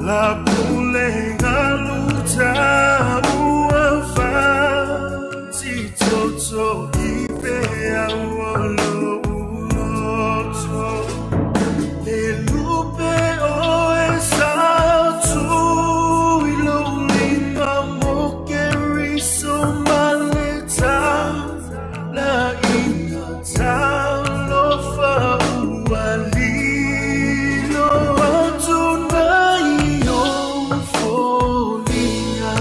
La pulega luta ua fatitoto i pea ua lou loto. E lupe oe sa tu i lou lima mo Keriso ma le talaiga. Talofa ua lilo atu nai ou foliga.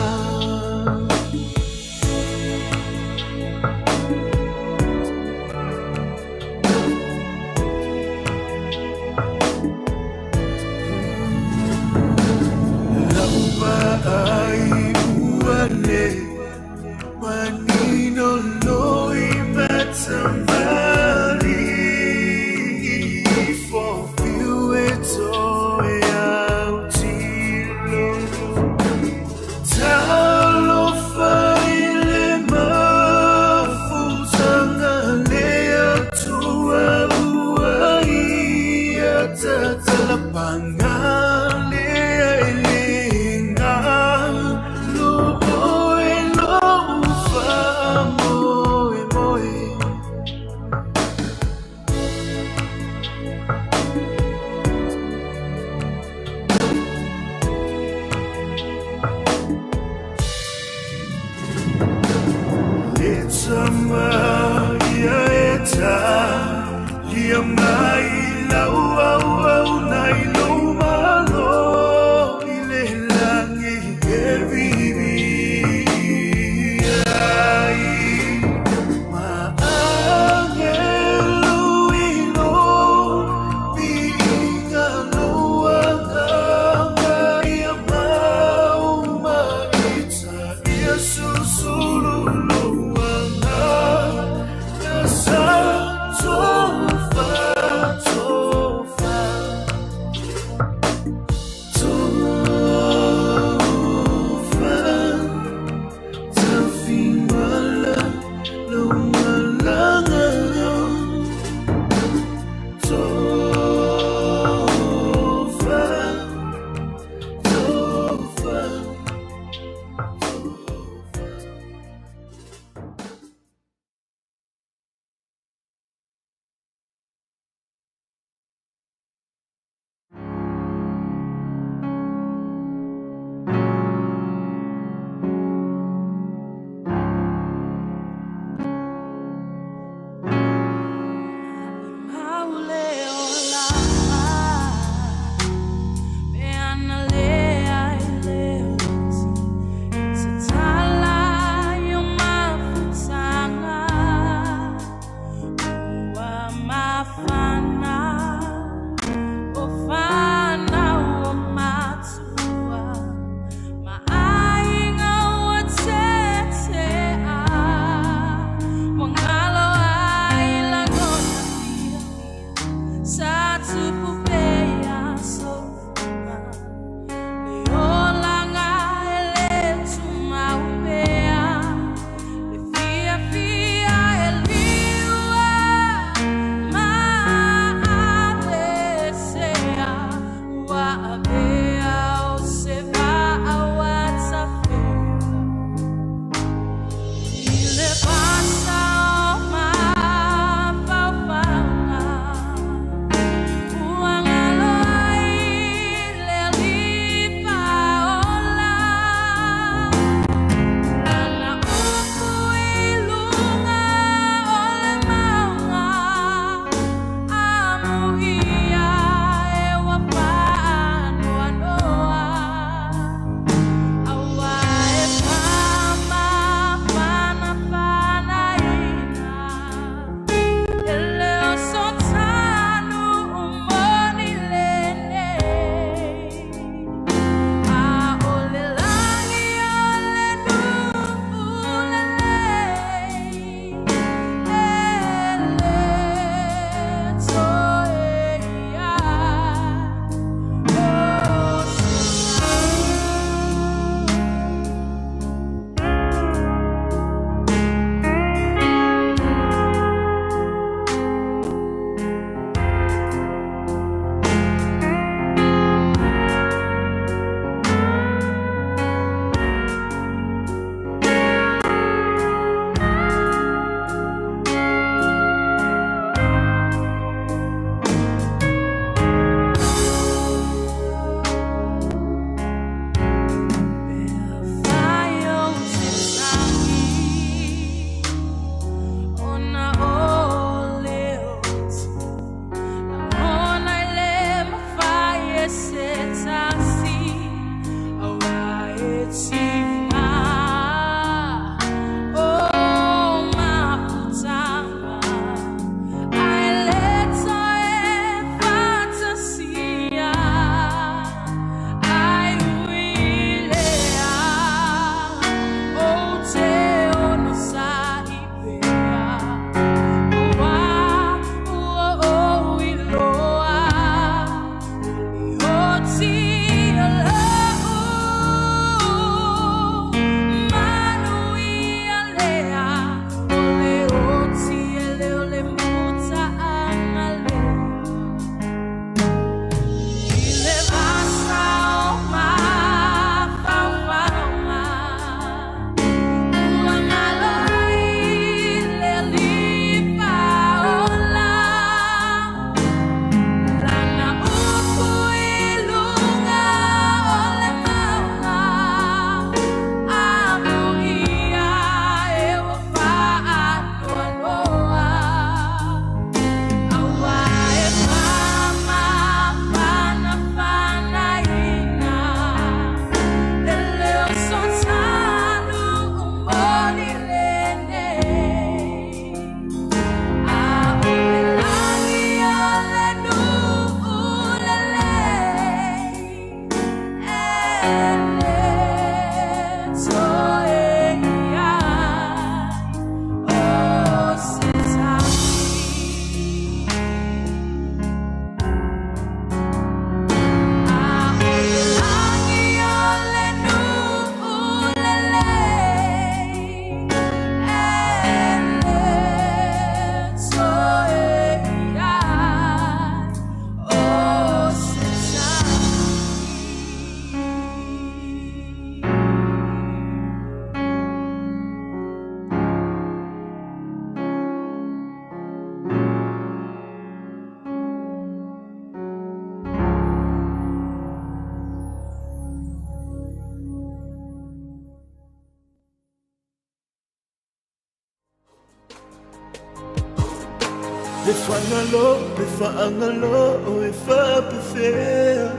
Le fagalo, le faagalo, e faapefea.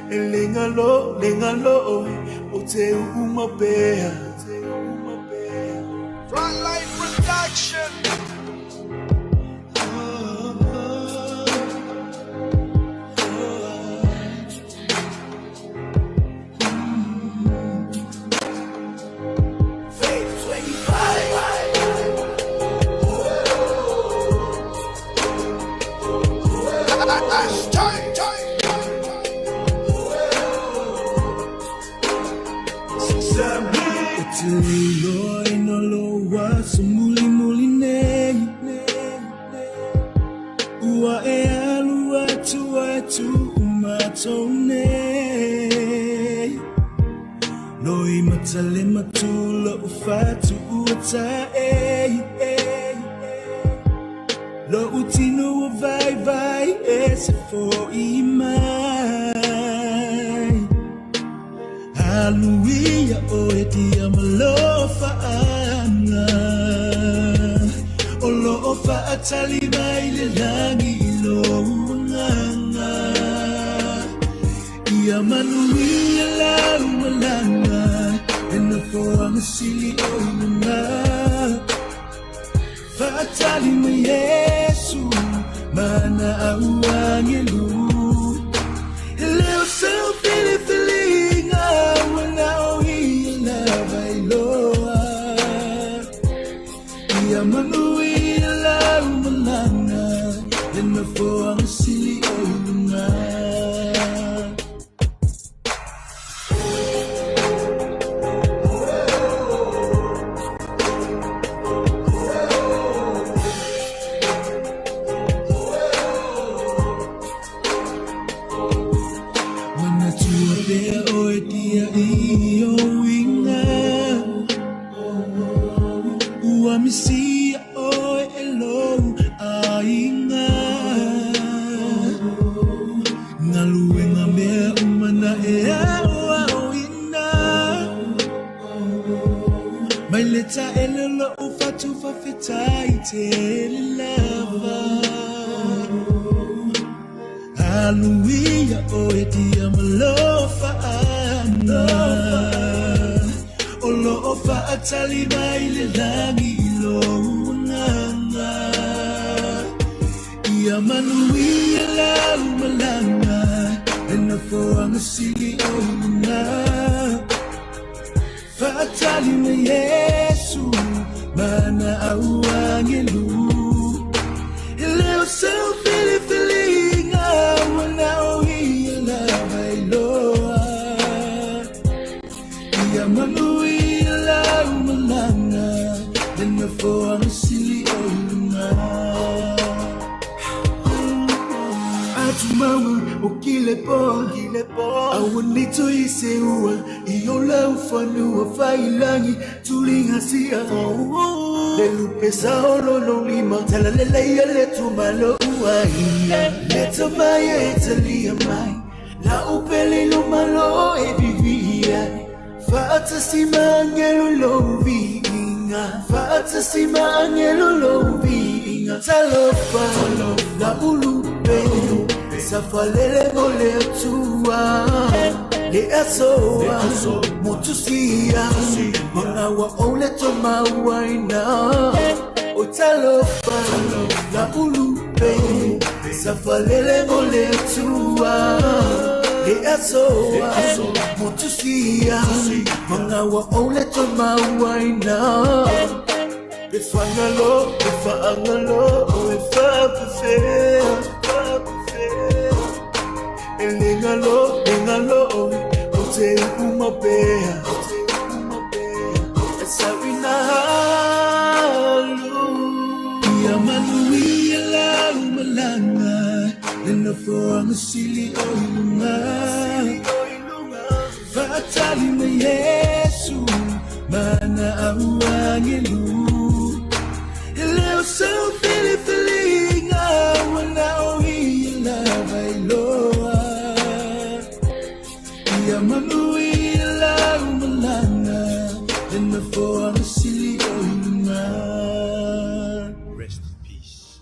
E le galo, le galo, o te uuma pea. Frontline Production. Faith 25. O te leiloa ina loa so muli muli nei. Ua e alu atu atu umatou nei. Loi matale matula o fatu ua tae. Lo utino o vai vai e se foi mai. Hallelujah, o e tia malofa anga. O lo o faatali mai le langi i lo uanganga. Ia manuia lau malanga, e na foanga sili o ilunga. Faatali mai Yesu, mana au angelu. E leo seu filifilinga, ua nao ia lava iloa. Ia manuia lau malanga, e na foanga sili o ilunga. Manatua pea oe tia i o uiga. Ua misia oe e lou aiga. Galuega mea uma na e aoaoina. Mai le taele o lou fatu faafetai tele lava. Hallelujah, o e tia malofa anga. O lo o faatali mai le langi i lo uanganga. Ia manuia lau malanga, e na foanga sili o ilunga. Faatali mai Yesu, mana au angelu. E leo seu filifiliga, ua nao ia lava iloa. Ia manuia lau malanga, e na foanga sili o ilunga. Atumaua o kile po, Awanito i se ua, i o lau fanua failangi, tulinga sia. Le lupe sa olo lo lima, talalele ia le tumalo ua ia. Le tamaia e talia mai, la upele lo malo e vivia. Faatasi maangelo lo viinga, faatasi maangelo lo viinga. Talofa, la ulupe, safalele mo le atua. Le asoa, motusia, mangawa o le tomauaina. O talofa, la ulupe, safalele mo le atua. Le E asoa Motusia Mangawa ole to mauaina E whangalo, e whaangalo, e whapawhea. E lengalo, lengalo, o te umapea. E sawina halu. Ia manuia lau malanga, le nofoanga sili o ilunga. Fatali na Yesu, mana au angelu. Leo sa filifilinga, wala o ia lava iloa. Ia manuia lau malanga, le nofoanga sili o ilunga. Rest in peace.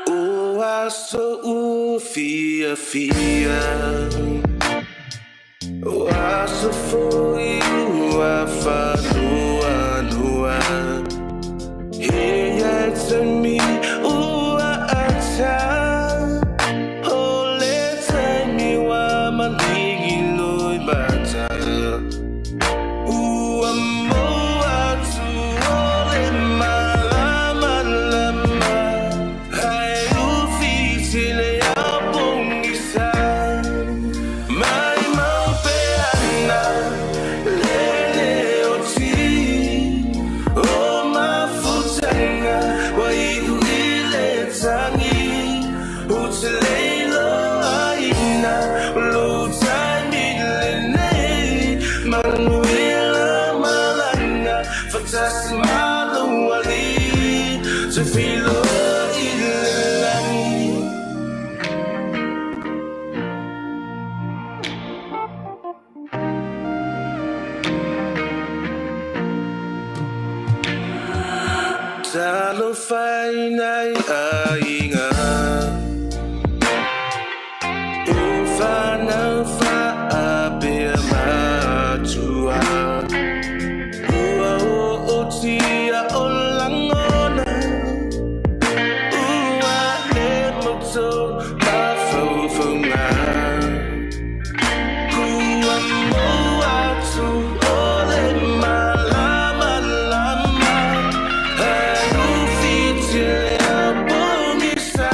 Ua so fia fia Ua so foi ua fanua nua He to me ua ata Ole taimi wa malingi loi mata Ua moa tu ole malama lama Hai ufi le apongisa Mai mau peana lele oti O mafutanga wa iu ile tangi Utelelo aina lo taimi lene Manuela malanga Fatasi maluali Te filo ile langi. Talo whainai ainga U whanau whaapea matua Ua o o tia o langona Ua le moto mawhauwhaunga Kua moa tu ole malama lama Hai ufi te lea pongisa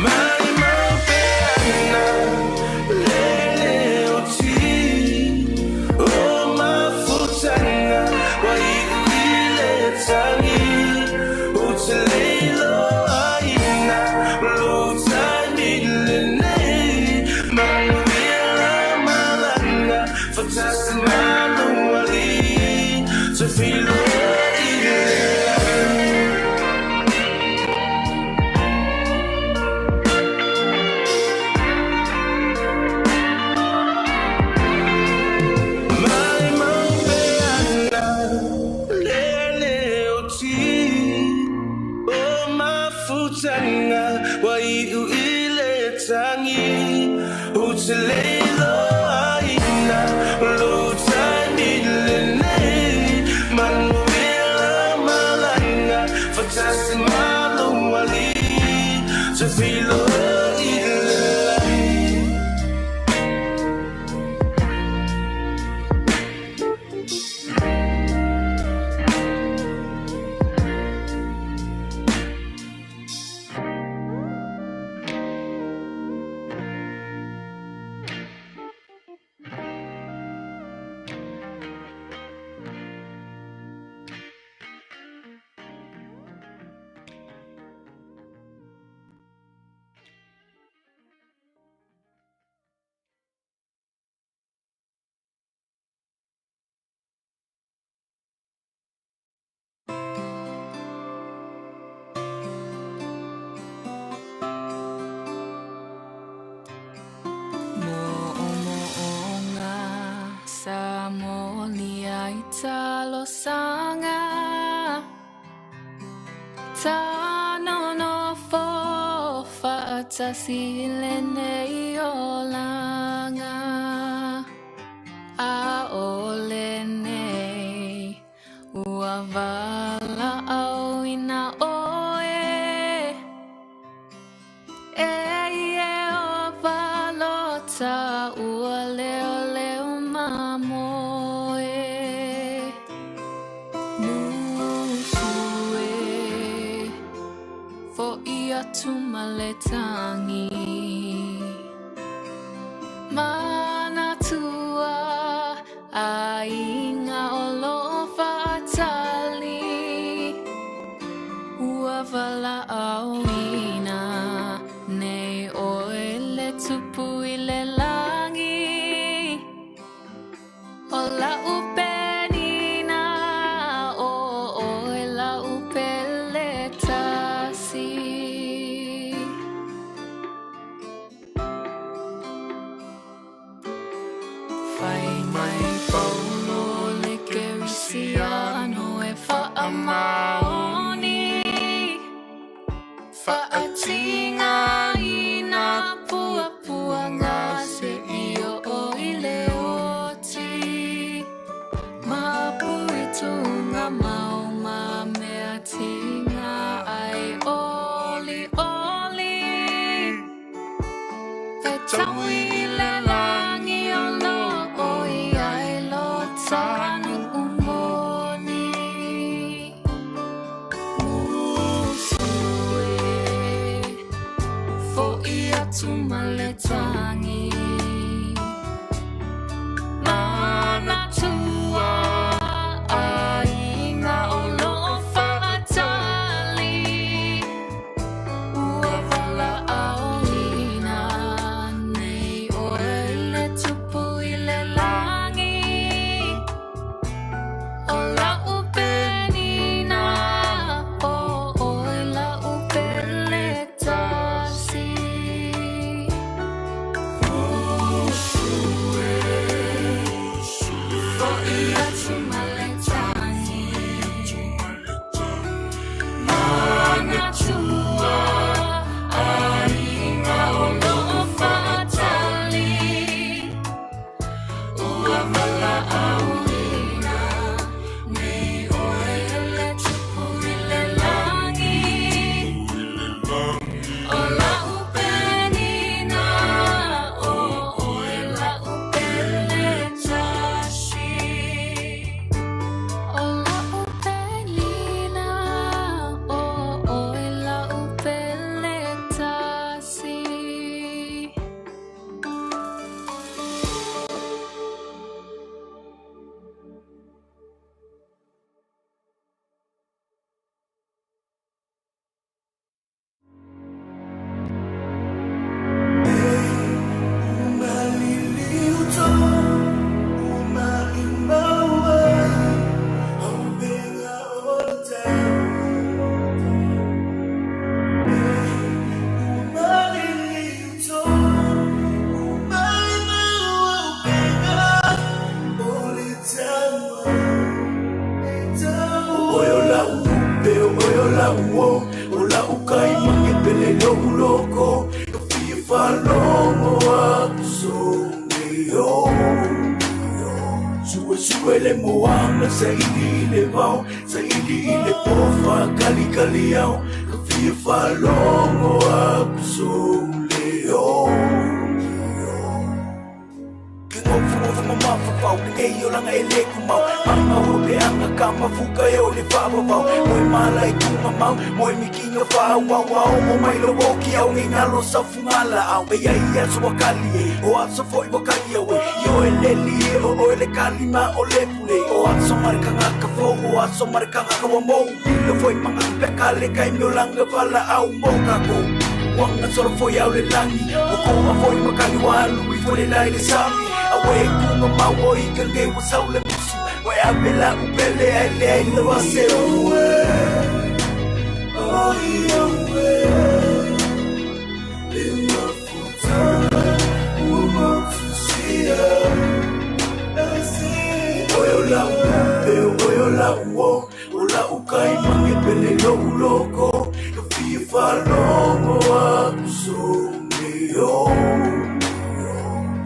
Mai mau peana lele o ti O mafutanga wa iu ile tangi O te leilo aina lo taimi lene Manuela malanga Fatasi maluali Te filo ile langi. Mai mau peana lele o ti O mafutanga wa iu ile tangi O te leilo aina lo taimi lene Manuela malanga Fatasi maluali Te filo ile langi. momoli ai talosaga. Tanonofo faatasi i lenei olaga. ʻAʻole nei ua walaʻauina ʻoe. E Iēhova lota ua leoleo mamoe. Musu e, Hoʻi atu ma le tangi. Manatua ʻaiga o lo o faʻatali. Ua walaʻauina nei ʻoe le tupu i le lagi. ʻO laʻu penina, ʻo ʻoe laʻu pele tasi. Fai mai Paulo le Kerisiano e faamaoni. Faatinga i na puapuaga se i oo i le oti. Mapu i tunga mau ma mea tinga ai oli oli. E taui i le lagi o lo o i ai lo tanu moni. Musu e, Hoʻi atu ma le tangi. Manatua ʻaiga o lo o faʻatali. Ua walaʻauina nei ʻoe le tupu i le lagi. ʻO laʻu penina, ʻo ʻoe laʻu pele tasi. Musu e, Hoʻi atu ma le tangi. Manatua ʻaiga o lo o faʻatali. Ua walaʻauina nei ʻoe le tupu i le lagi. ʻO laʻu penina, ʻo ʻoe laʻu pele tasi. ʻO laʻu penina, ʻo ʻoe laʻu pele tasi. Oyo la upe, oyo la uo, o la ukai mange pele lo uloko, ka fia whalongo aku so me o. Sue sue le moana sa ili i le vao, sa ili i le pofa kali kali au, ka fia whalongo aku so le o. Fa'alogo atu sou leo.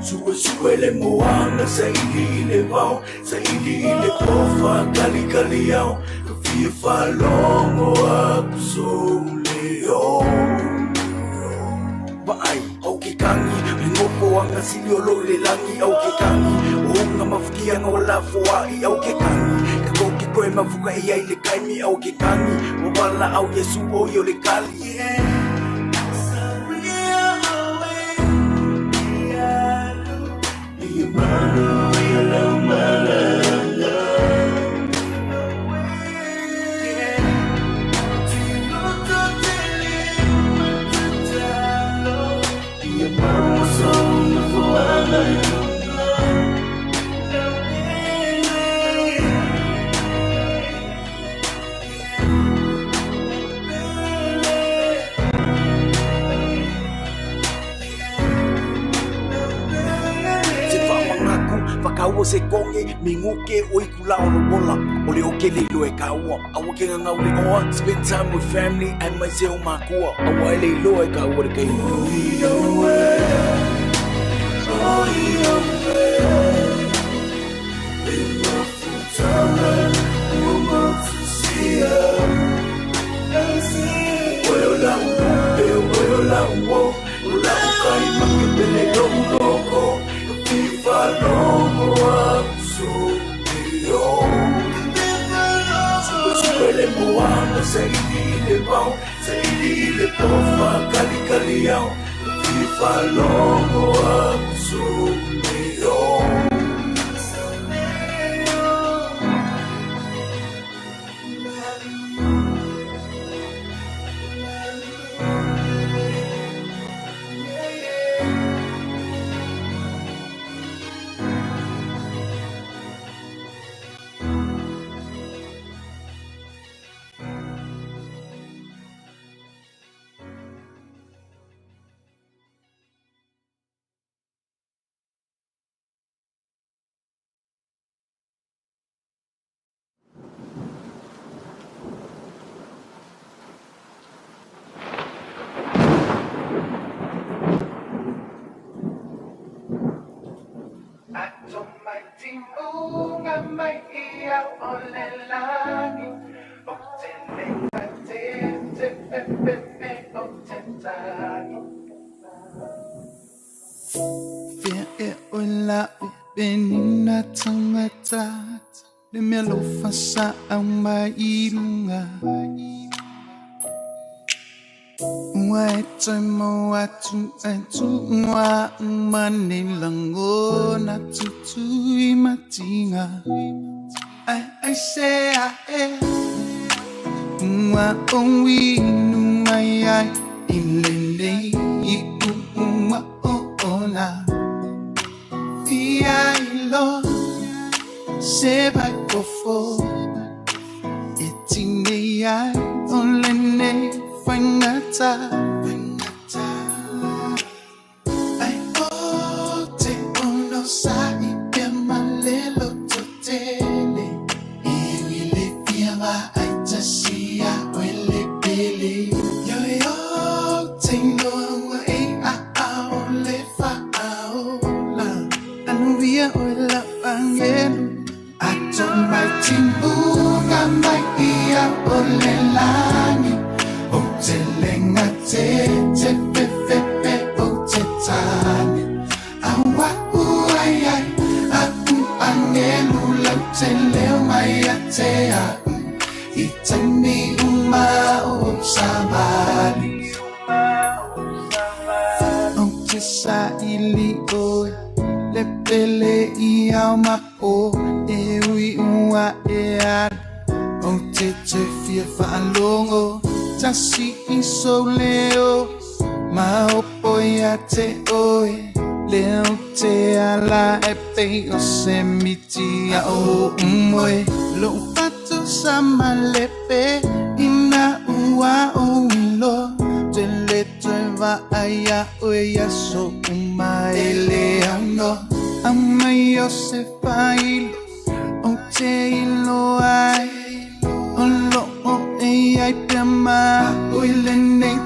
Suesue le moana, saili i le vao, saili i le pofa, kalikali ao. Ka fia fa'alogo atu sou leo. Vaai, au ke kangi, le nofoaga sili o lo i le lagi au ke kangi. O uga mafukiaga ua lafoa'i au ke kangi. Ka tou ke toe mafuka e ai le kaimi au ke kangi. Ua valaau Iesu o ia o le kali. Se fa'amagaku fakaua se koge miguke o i kula o le ola o le oke le iloa e kaua aua ke gagau le oa. Spend time with family ae mai se o makua aua e le iloa e kaua le kaimi. Oe o lau e oe o lau o o lau kai makepele lou loko. Ka fia faalogo atu sou leo. Suesue le moana, saili i le vao, saili i le pofa, kalikali ao. Ka fia faalogo atu sou leo. Fia e ola o penina tangata Le mea lofa sa au mai i lunga. Ua e toe mau atu ai tuua umane langona tutui matinga. Ai ai se a e ua o inu mai ai i lenei i ua o ola. Fia ilo se vai fofo e tine ai o lenei faigata. Ai o te ono sa i pea malelo to tele. Iwi le fia va ai tasi a oe le pele. Yo yo te iloa ua e a a o le fa a ola. Anuia oe la pangelu. Ato mai timuga mai ia o le lani. O te lenga te te fe fe fe o te tane. Aua uai ai a u angelu lau te leo mai a te a. I taimi uma o savali. O te saili oe le pele i au mapo e ui ua e alu. O te te fia whaalongo tasi i sou leo. Ma opo ia te oe leo te ala e pei o se miti a o umoe. Lou fatu sa malepe ina ua o ilo. Te le toe vaai a oe ia so uma e le ano. Au mai o se failo o te ilo ai. O loo e ai pea ma oi lenei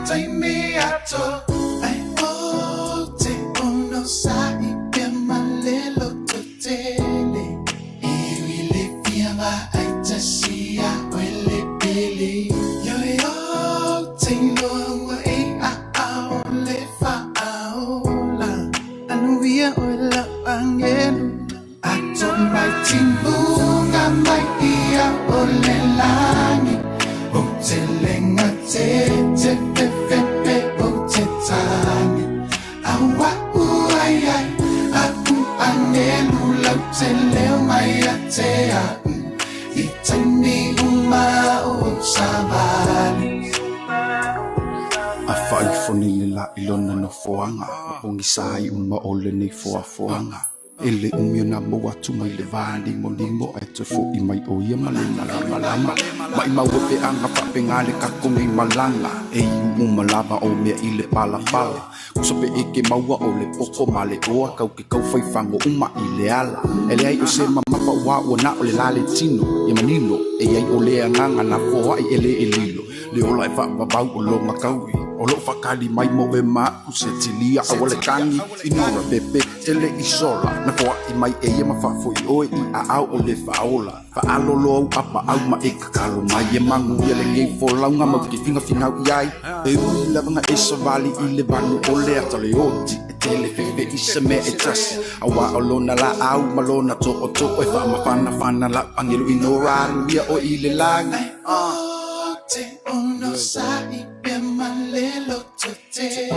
Faaifo nei le la i lona nofoaga, ma pogisa ai uma o lenei foafoaga. E le umi ona maua atu mai le vanimonimo, ae toe fo'i mai o ia ma le malamalama. Maʻimau e peaga faapena le tatou nei malaga, e iu uma lava o mea i le palapala. Kusa pe eke maua o le poto ma le oa, kau ke kau fai fago uma i le ala. E leai o se mamafa ua ua na o le la le tino, ia manino, e iai o le agaga na foai e le e lilo. Le ola e faavavau o lona taui, o loo faatali mai mo e ma aʻu se tilia aua le tagi inora pepe tele i sola na foai mai e ia ma faafoi oe i aao o le faaola. Faalolo au apaau ma e tatalo mai e manuia lenei folauga mau te finafinau i ai. E ui lava na e savali i le vanu o le ata le oti e tele fefe i se mea e tasi auā o lona laau ma lona tootoo e faamafanafana lau agelu inora aluia oe i le lagi. O te ono sa'i pea ma le loto tele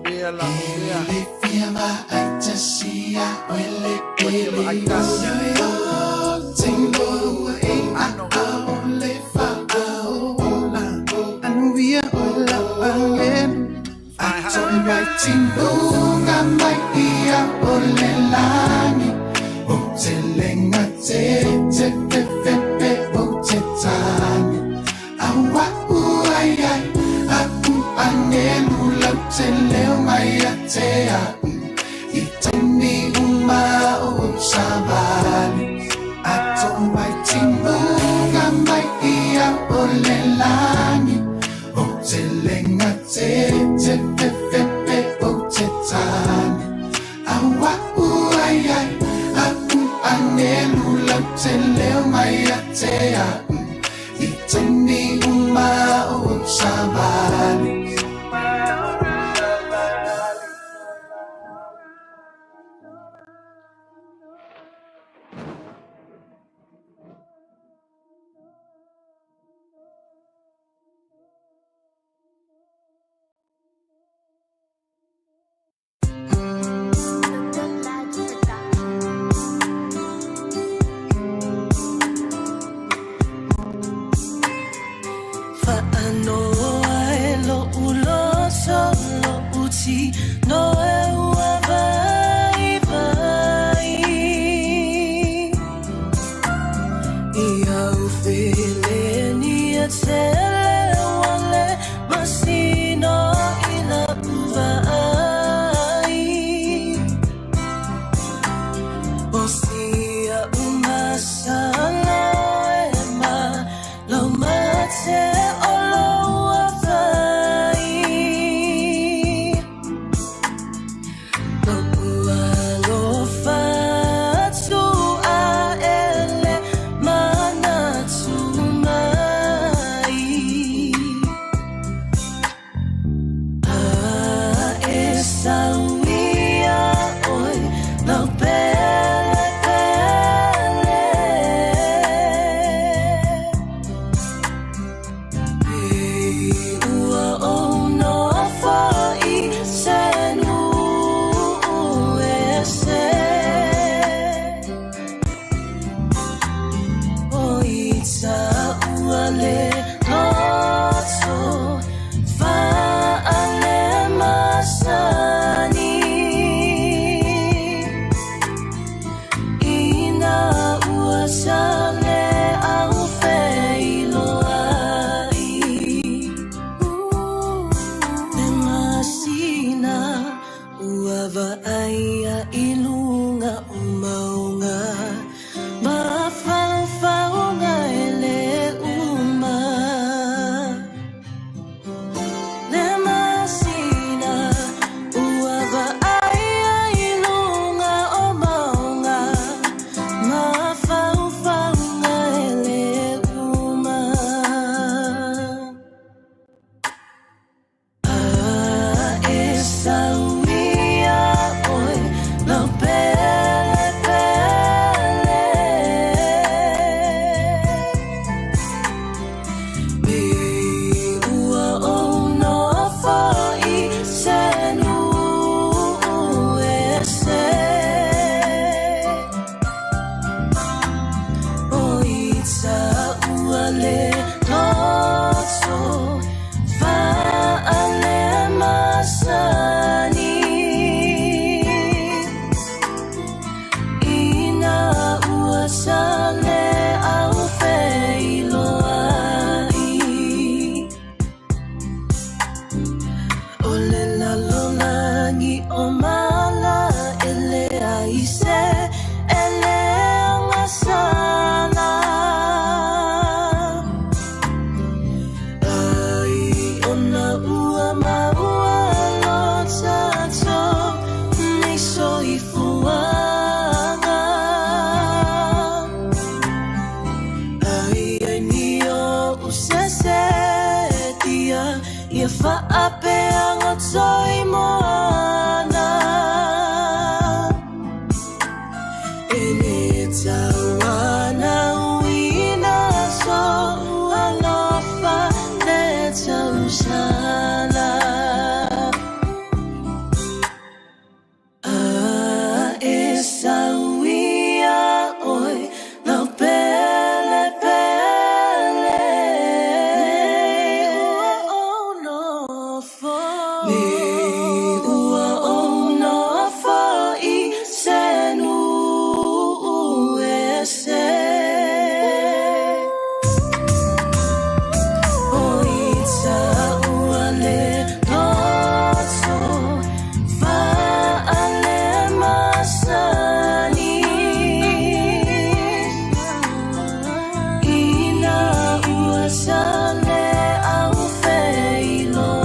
E le fia ma ai tasi a oe le pele O te ngoa e a ao le fa ao la Anuia o la angelu A toi mai tinuga mai ia o le lani O te lenga te te fe fe pe o te tani Aua ai ai a u angelu lau te leo mai a te au I taimi uma o savali A tō mai tinuga mai ia o le lani O te lenga te te fe fe pe o te tani Aua ai ai a u angelu lau te leo mai a te au I taimi uma o savali. Faapea toi moana. E le tauana uina so alofa le tausala. A e sauia oi lau pele pele. Nei ua ou nofo, nei ua ou nofo i se nuu ese. O i taua le loto faale masani. Ina ua sale au feiloai.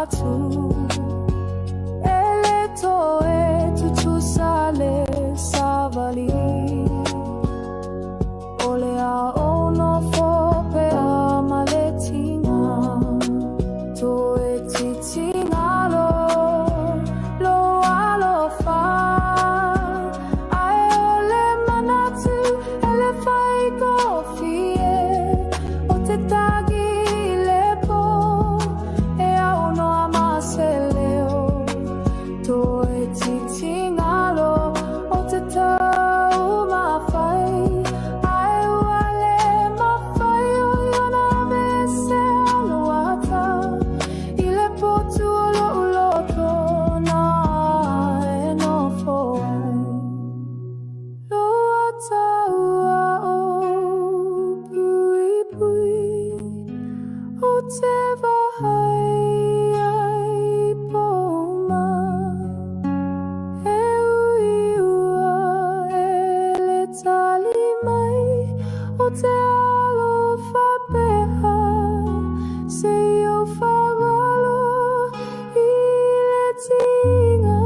atu E le toe tutusa le savali O le a o nofo pea ma le tiga Toe titigalo lou alofa Ae o le manatu e le faigofie O te tagi i le pō e aunoa ma se leo Toe titigalo o te taumafai Ae ua le mafai ona aveese aluata I le potu o lou loto na e nofo ai Lou ata ua ou puipui Ou te vaai ai i pō uma E ui ua e le tali mai O te alofa pea Se i ou faagalo i le tiga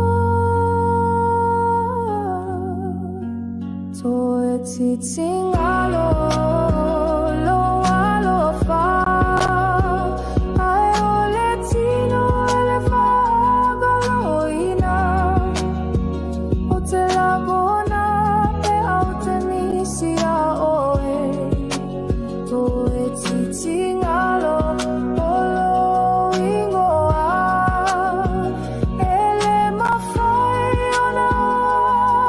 Toe titigalo lou alofa Ae o le tino e le faagaloina Ou te lagona pea ou te misi iā oe Toe titigalo o lou igoa E le mafai ona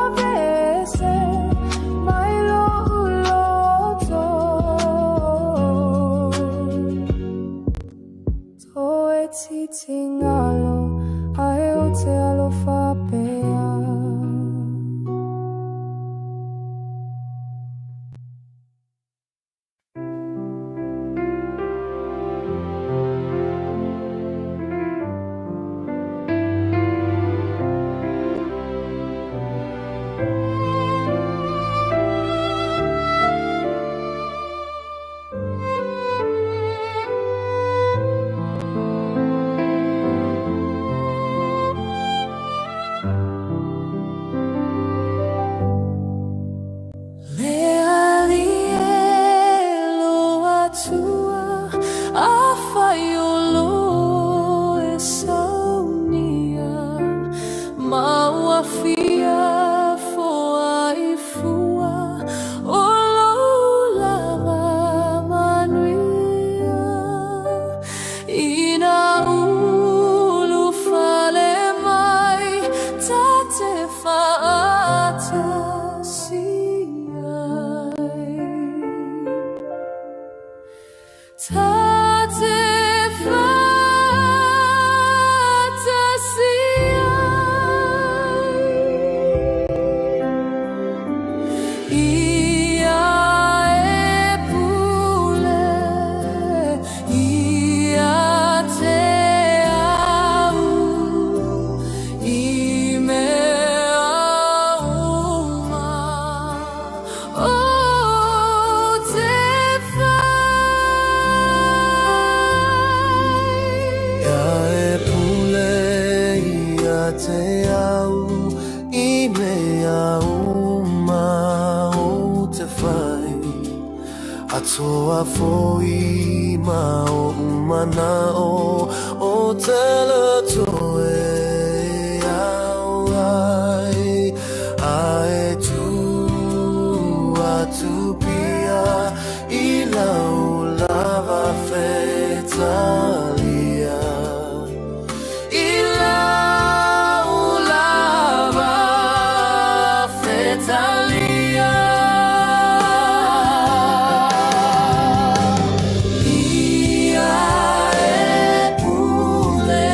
aveese mai lou loto Toe titigalo ae ou te alofa pea. Le Alii e lo Atua, afai o lo e saunia, ma ua fia foai fua o lou lava manuia. Ina ulufale mai ta te faatasi ai. Ta te faatasi ai. Ia e pule ia te au i mea uma ou te fai. Ia e pule ia te au i mea uma ou te whai. Atoa foi ma oʻu mana'o o te le toe au ai, a e tu atu pea i lau lava fetalia. I lau lava fetalia. Ia e pule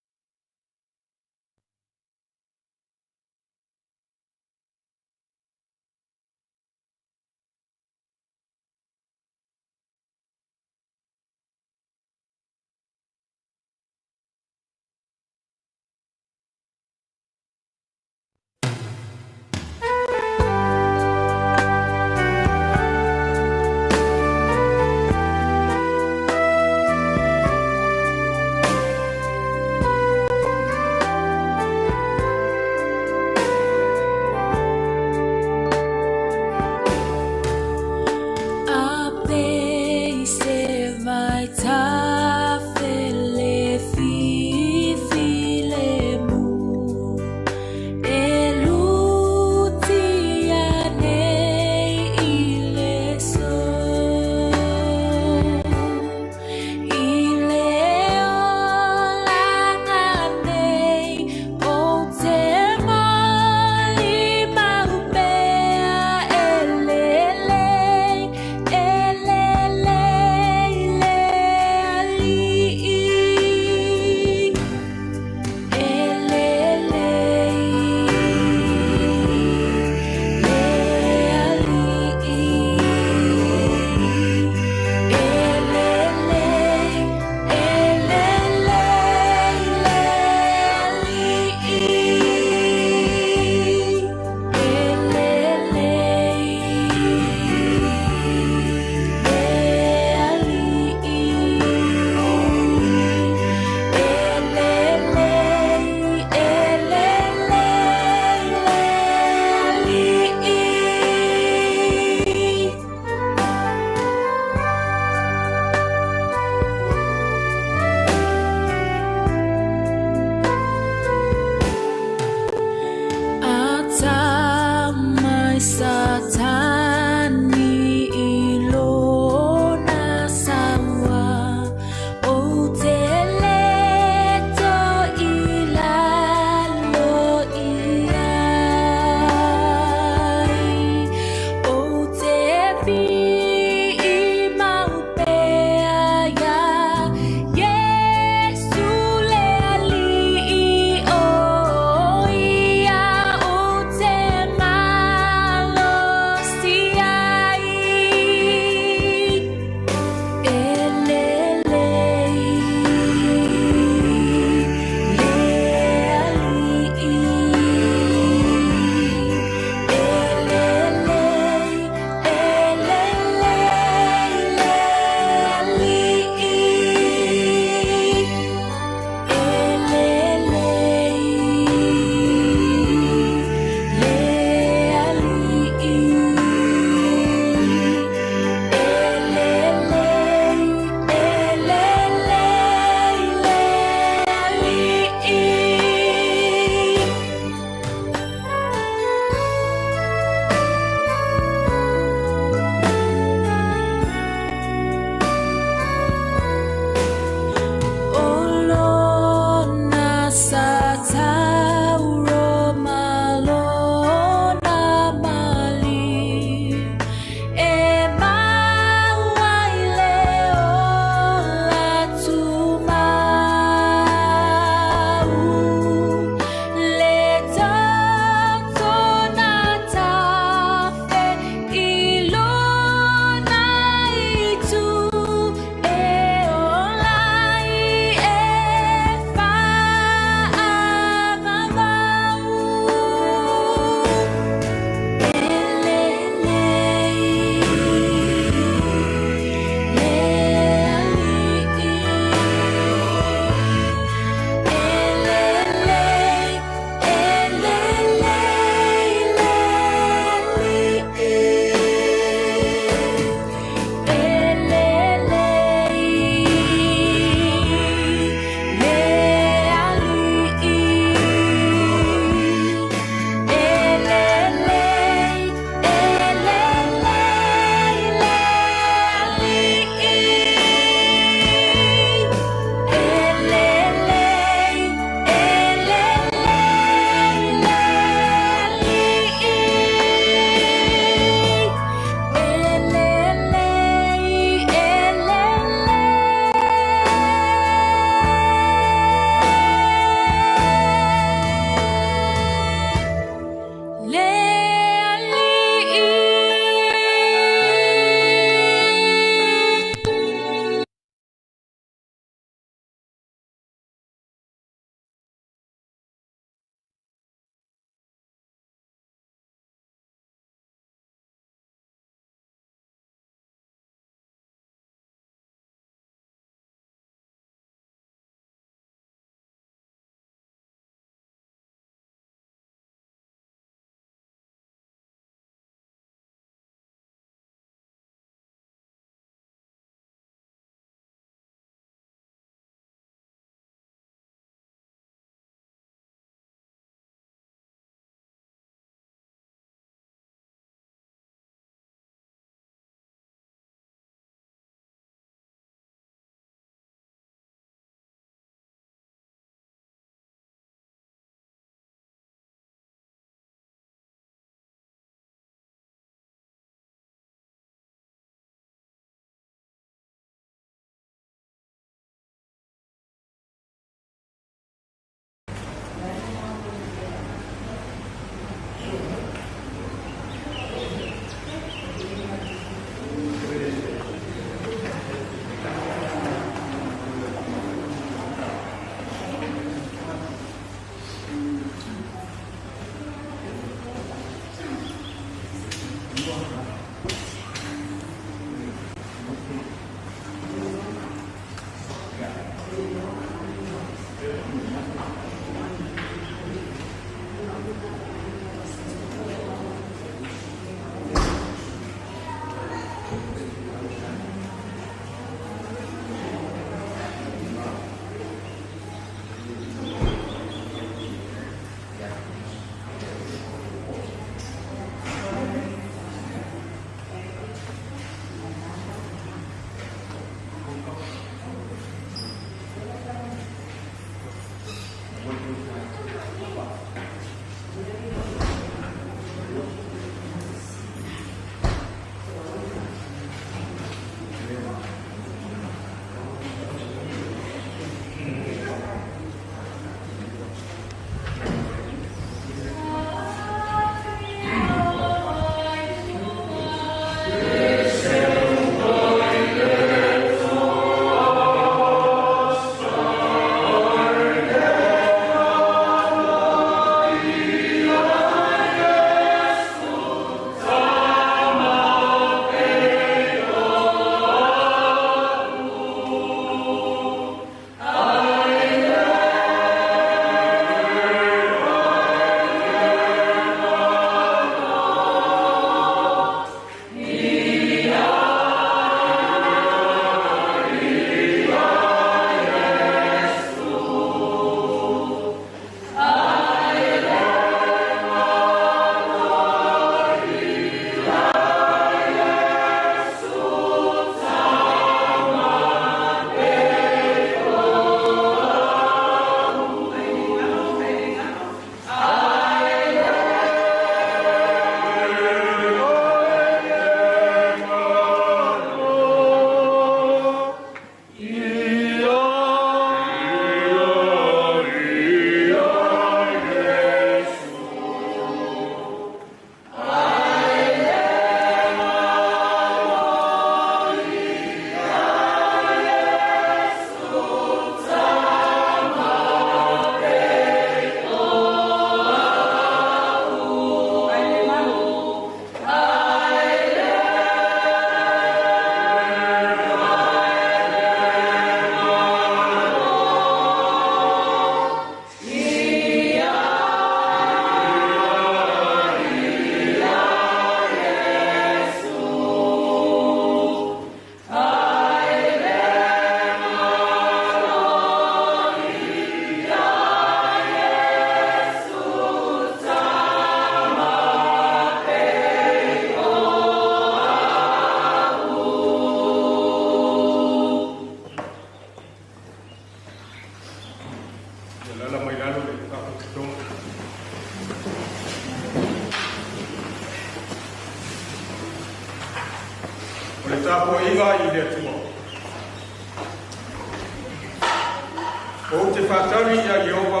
Ou te faatali iā Ieova,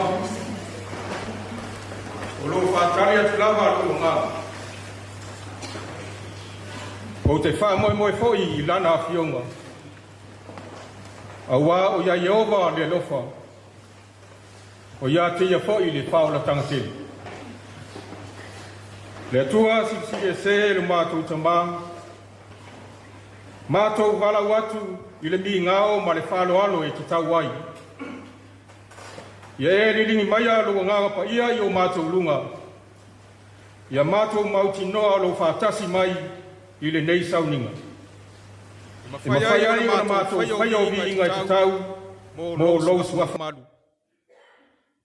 o loo faatali atu lava lou agaga. Ou te faamoemoe foi i lana afioga, auā o iā Ieova le alofa, o iā te ia foi le faaolataga tele. Le Atua silisili ese lo matou Tamā, matou valaau atu i le migao ma le faaaloalo e tatau ai. Ia e liligi maia lou agaga paia i o matou luga, ia matou mautinoa o lou faatasi mai i lenei sauniga. E mafai ai ona matou faia o viiga e tatau mo lou suafa malu.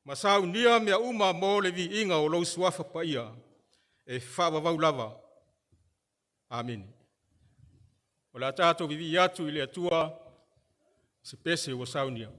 Ma saunia mea uma mo le viiga o lou suafa paia e faavavau lava. Amene. O le a tatou vivii atu i le Atua se pese ua saunia.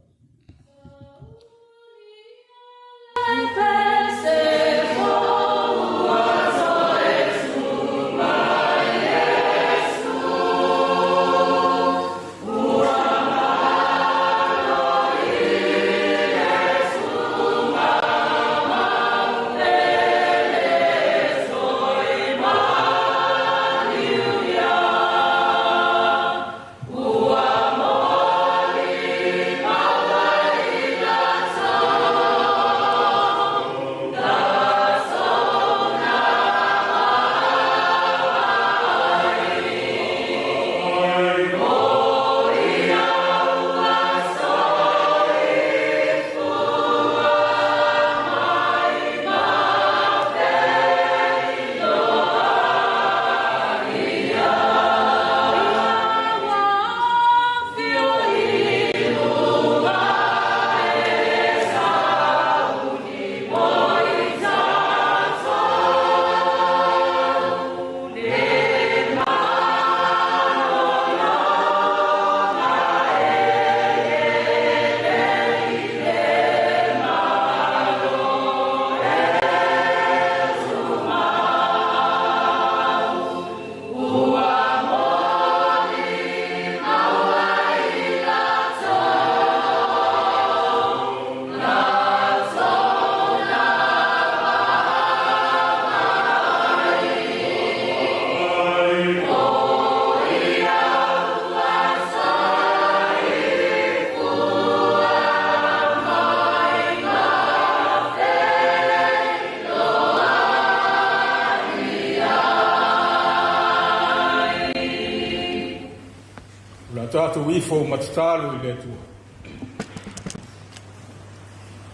O le a tatou ifo ma tatalo i le Atua.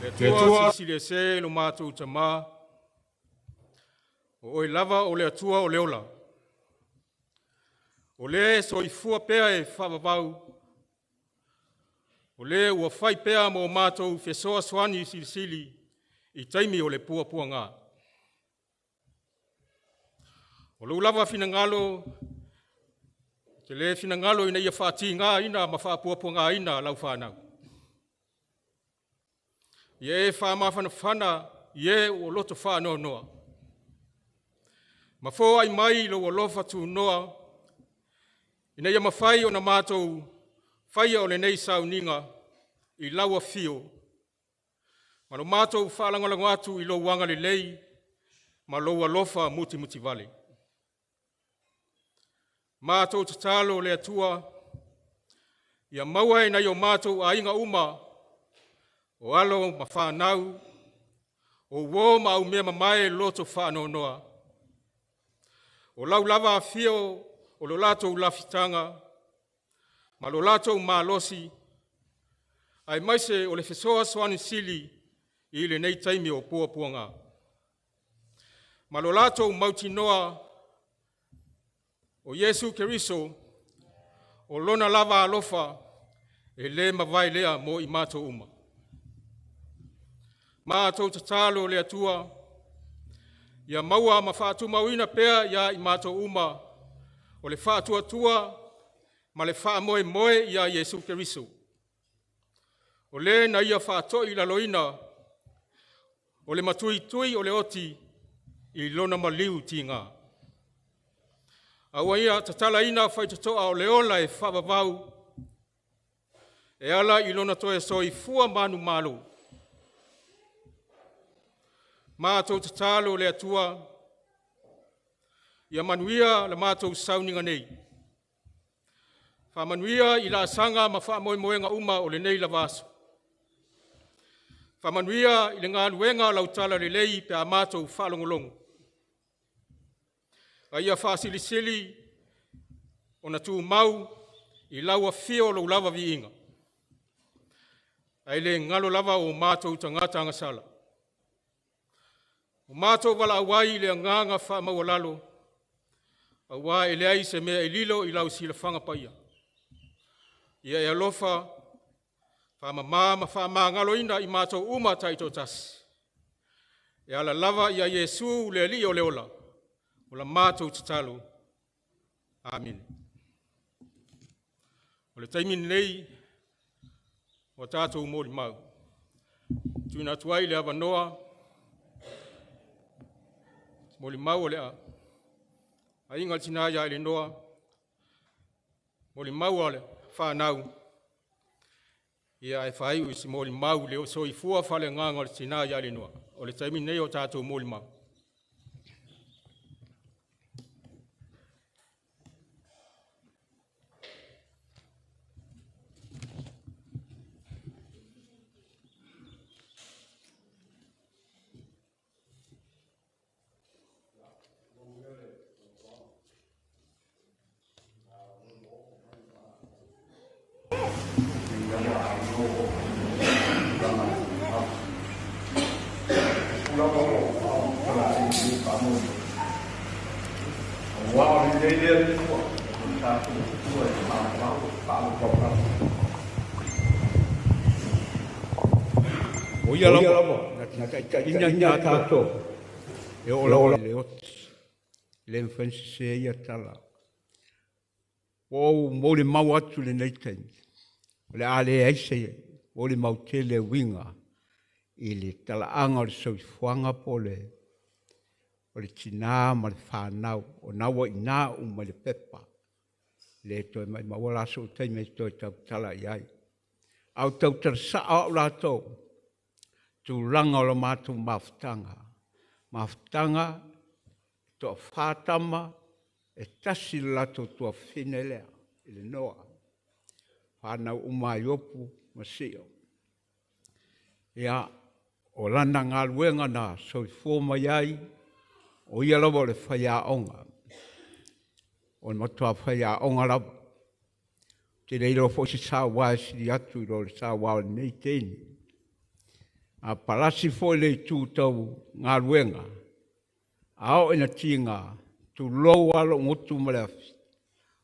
Le Atua silisili ese lo matou Tamā, o oe lava o le Atua o le ola. O le soifua pea e faavavau, o le ua fai pea mo matou fesoasoani silisili i taimi o le puapuaga. O lou lava finagalo, te le finagalo ina ia faatigaina ma faapuapuagaina lau fanau. Ia e faamafanafana i e ua loto faanoanoa. Ma foai mai lou alofa tunoa, ina ia mafai ona matou faia o lenei sauniga i lau afio, ma lo matou faalagolago atu i lou agalelei ma lou alofa mutimutivale. Matou tatalo le Atua, ia maua e nai o matou aiga uma, o alo ma fanau, o uo ma aumea mamae loto faanoanoa. O lau lava afio o lo latou lafitaga, ma lo latou malosi, aemaise o le fesoasoani sili i lenei taimi o puapuaga. Ma lo latou mautinoa o Iesu Keriso, o lona lava alofa, e le mavae lea mo i matou uma. Matou tatalo le Atua, ia maua ma faatumauina pea ia i matou uma, o le faatuatua ma le faamoemoe ia Iesu Keriso. O le na ia faatoi laloina o le matuitui o le oti i lona maliu tiga. A ua ia tatalaina faitotoa o le ola e faavavau, e ala i lona toe soifua manumalo. Matou tatalo le Atua, ia manuia le matou sauniga nei. Faamanuia i laasaga ma faamoemoega uma o lenei lava aso. Faamanuia i le galuega o lau talalelei pe a matou faalogologo. A ia faasilisili ona tumau i lau afio lou lava viiga. Ae le galo lava o matou tagata agasala. O matou valaau ai i le agaga faamaualalo, aua e leai se mea e lilo i lau silafaga paia. Ia e alofa, faamama ma faamagaloina i matou uma taitoatasi. E ala lava ia Iesu le Alii o le ola, o la matou tatalo. Amene. O le taimi lenei, ua tatou molimau, tuuina atu ai le avanoa, molimau o le aiga o le tina ia Elenoa, molimau a le fanau, ia ae faaiu i se molimau le soifua faaleagaga o le tina ia Elenoa. O le taimi lenei o tatou molimau. Aua o lenei lea Atua, o tatou Atua e maumau e faalupapapa. O ia lava na taitaiina i tatou e oo lava i le oti. E le mafai ona sese ia tala. Ua ou molimau atu i lenei taimi, o le a leai se molimau tele e uiga i le talaaga o le soifuaga po o le o le tina ma le fanau, o na ua i ina uma i le pepa. E le toe maumauina la sou taimi e toe tautala i ai. A o tautala sao au latou, tulaga o la matou mafutaga. Mafutaga, e toafa tama, e tasi le latou tuafafine lea, Elenoa. Fanau uma a Iopu ma Sio. Ia, o lana galuega na soifua mai ai, o ia lava o le faiaoga. O le matua faiaoga lava. Ou te le iloa foi se saua e sili atu i lo le saua o lenei teine. A palasi foi le itu tau galuega, a oo ina tiga, tulou lava lou gutu ma le afi,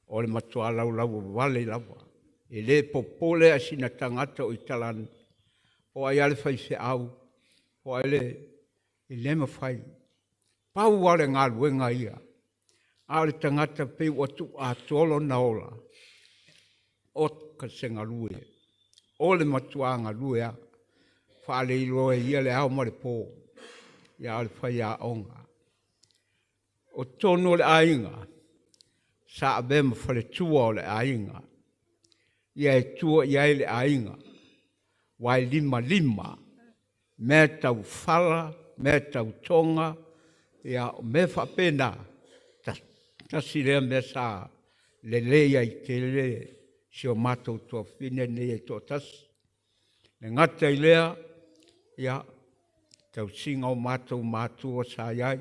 o le matua laulauvavale lava. E le popole lava i sina tagata o i tala ane, po o ai lava le faifeau, po o ai le... e le mafai. Pau lava o le galuega ia, a o le tagata pei ua tuu atoa lona ola, oka se galue, o le matua galue lava, faaleiloa e ia le ao ma le po, ia a o le faiaoga. O totonu o le aiga, sa avea ma faletua o le aiga, ia e tua i ai le aiga, aua e limalima mea tau fala, mea tau toga, ia o mea faapena, tasi lea mea sa lelei ai tele si o matou tuafafine nei e toatasi. E le gata i lea, ia, tausiga o matou matua sa i ai,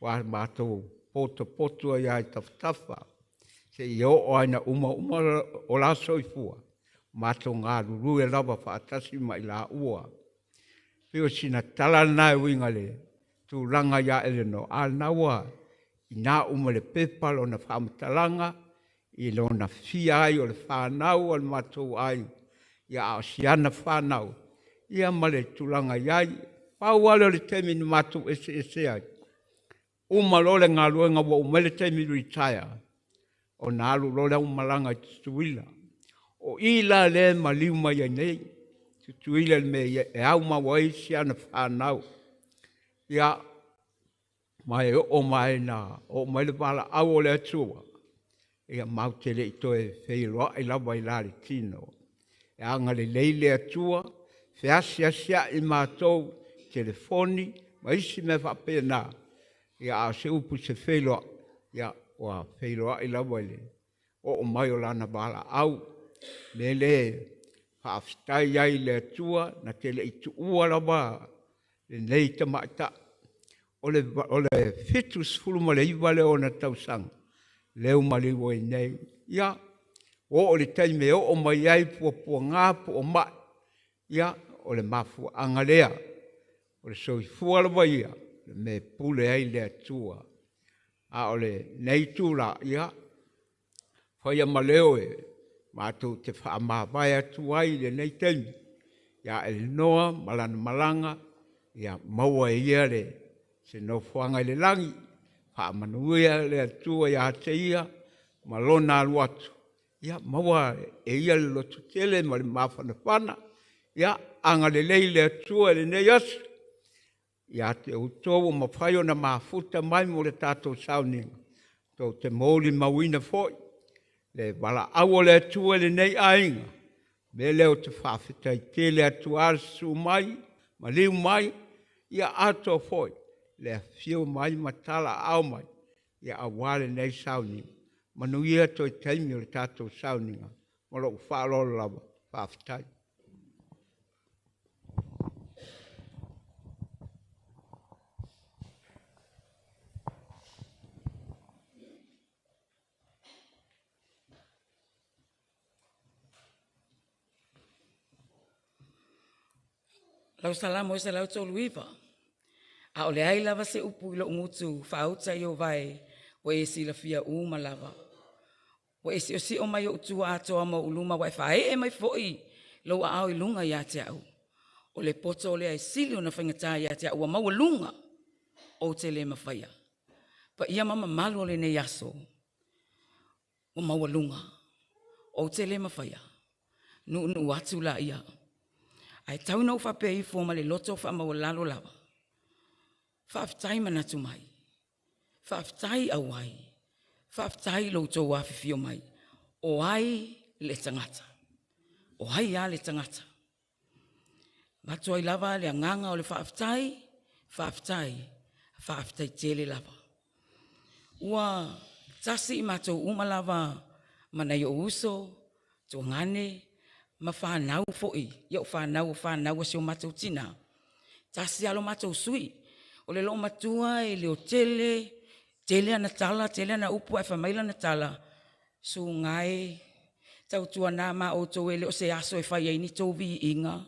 aua matou potopoto ai lava i tafatafa, seia oo lava ina umauma o la soifua, matou galulue lava faatasi ma i laua. E pei o sina tala lena e uiga i le tulaga ia Elenoa, a o lena ua i ina uma i le pepa lona faamatalaga i lona fia ai o le fanau a le matou aiga, ia a o si ana fanau, ia ma le tulaga i ai. Pau lava lea o le taimi na matou eseese ai, uma loa le galuega ua uma ai le taimi retire, ona alu loa lea malaga i Tutuila. O i la lea e maliu mai ai nei Tutuila i le mea e aumau ai si ana fanau. Ia, ma e oo mai ina oo mai le valaau o le Atua, ia matou te le i toe feiloai lava i la i le tino. E agalelei le Atua, feasiasia'i matou i telefoni ma isi mea faapena, ia a o se upu i se feiloai, ia ua feiloai lava i le oo mai o Lana valaau. O le mea lea e faafetai ai i le Atua na te le i tuua lava lenei tamaitai. O le 79 lea o ona tausaga lea ua maliu ai nei. Ia, ua oo i le taimi e oo mai ai puapuaga po o mai, ia, o le mafuaaga lea. O le soifua lava ia, o le mea e pule ai le Atua. A o lenei itula, ia, faia ma leo e matou te faamavae atu ai i lenei taimi ia Elenoa ma lana malaga, ia maua e ia se nofoaga i le lagi, faamanuia le Atua ia te ia ma lona alu atu, ia maua e ia le lototele ma le mafanafana. Ia agalelei le Atua i lenei aso ia te outou ua mafai ona mafuta mai mo le tatou sauniga, tou te molimauina foi le valaau a le Atua i lenei aiga. O le mea lea ou te faafetai tele atu lava le susu mai, maliu mai, ia atoa foi le afifio mai ma talaaao mai aua lenei sauniga. Manuia toe taimi o le tatou sauniga. Ma lou faaaloalo lava. Faafetai. Lau Salamo e 139, a o leai lava se upu i lou gutu faauta i ou vae, ua e silafia uma lava. Ua e siosio mai ou tua atoa ma ou luma, ua e faaee mai foi lou aao i luga ia te au. O le poto lea e sili ona faigata ia te au, ua maualuga, ou te le mafaia. Paia ma mamalu o lenei aso, ua maualuga, ou te le mafaia, nuunuu atu laia. Ae tau ina ou faapea ifo ma le loto faamaualalo lava, faafetai manatu mai, faafetai auai, faafetai lo outou afifio mai. O ai le tagata? O ai lava le tagata? Avatu ai lava le agaga o le faafetai, faafetai, faafetai tele lava. Ua tasi i matou uma lava ma nai ou uso, tuagane ma fanau foi, ia o fanau o fanau a si o matou tina, tasi lava lo matou sui. O le loomatua e leotele, tele ana tala, tele ana upu ae fai mai lana tala, “Susuga e, tautuana ma outou e le o se aso e fai ai ni tou viiga,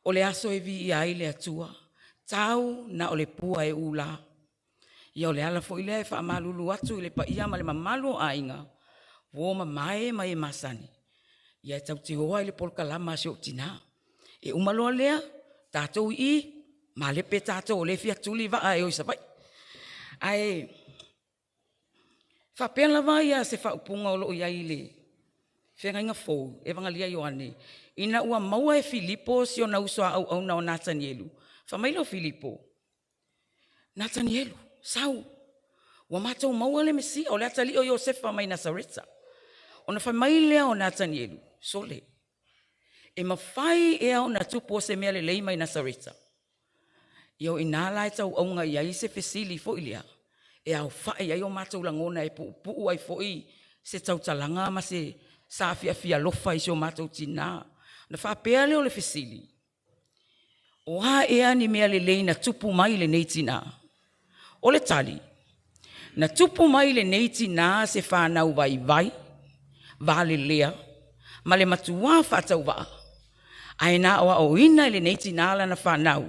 o le aso e viia ai le Atua, tau na o le pua e ula.” Ia o le ala foi lea e faamalulu atu i le paia ma le mamalu o aiga, uo mamae ma e masani, ia e tauteoa i le polokalama a si ou tina. E uma loa lea, tatou i i, malepe tatou o lea e fia tuli vaa e o i Savaii. Ae faapea lava ia se faaupuga o lo o i ai i le Feagaiga Fou, Evagalio Ioane, ina ua maua e Filipo si ona uso a auauna o Natanielu, fai mai lea o Filipo, “Natanielu, sau, ua matou maua le Mesia, o le atalii o Iosefa mai Nasareta.” Ona fai mai lea o Natanielu, “Sole, e mafai ea ona tupu o se mea lelei mai Nasareta?” Ia o ina la e tauauga i ai se fesili foi lea, e aofai ai o matou lagona e puupuu ai foi se tautalaga ma se saafiafia alofa i si o matou tina. Ona faapea lea o le fesili, o a ea ni mea lelei na tupu mai lenei tina? O le tali, na tupu mai lenei tina se fanau vaivai, valelea, ma le matuā faatauvaa, ae na aoaoina e lenei tina lana fanau,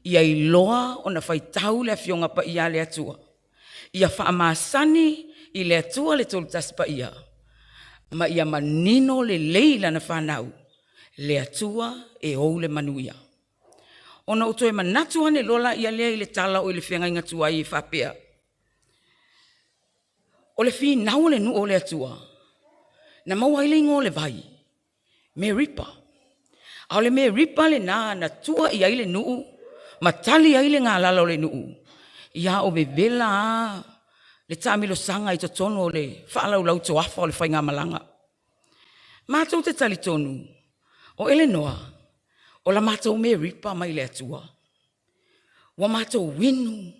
ia iloa ona faitau le Afioga Paia a le Atua, ia faamasani i le Atua le Tolu Tasi Paia, ma ia manino lelei lana fanau, le Atua e ou le manuia. Ona ou toe manatu ane loa laia lea i le tala oi le feagaiga tuai e faapea, o le finau o le nuu o le Atua, na maua ai le igoa o le vai, Meripa. A o le Meripa lena na tua i ai le nuu ma tali ai le galala o le nuu, ia o vevela lava le taamilosaga i totonu o le faalaulau toafa o le faigamalaga. Matou te talitonu, o Elenoa, o la matou me ripa mai le Atua. Ua matou inu,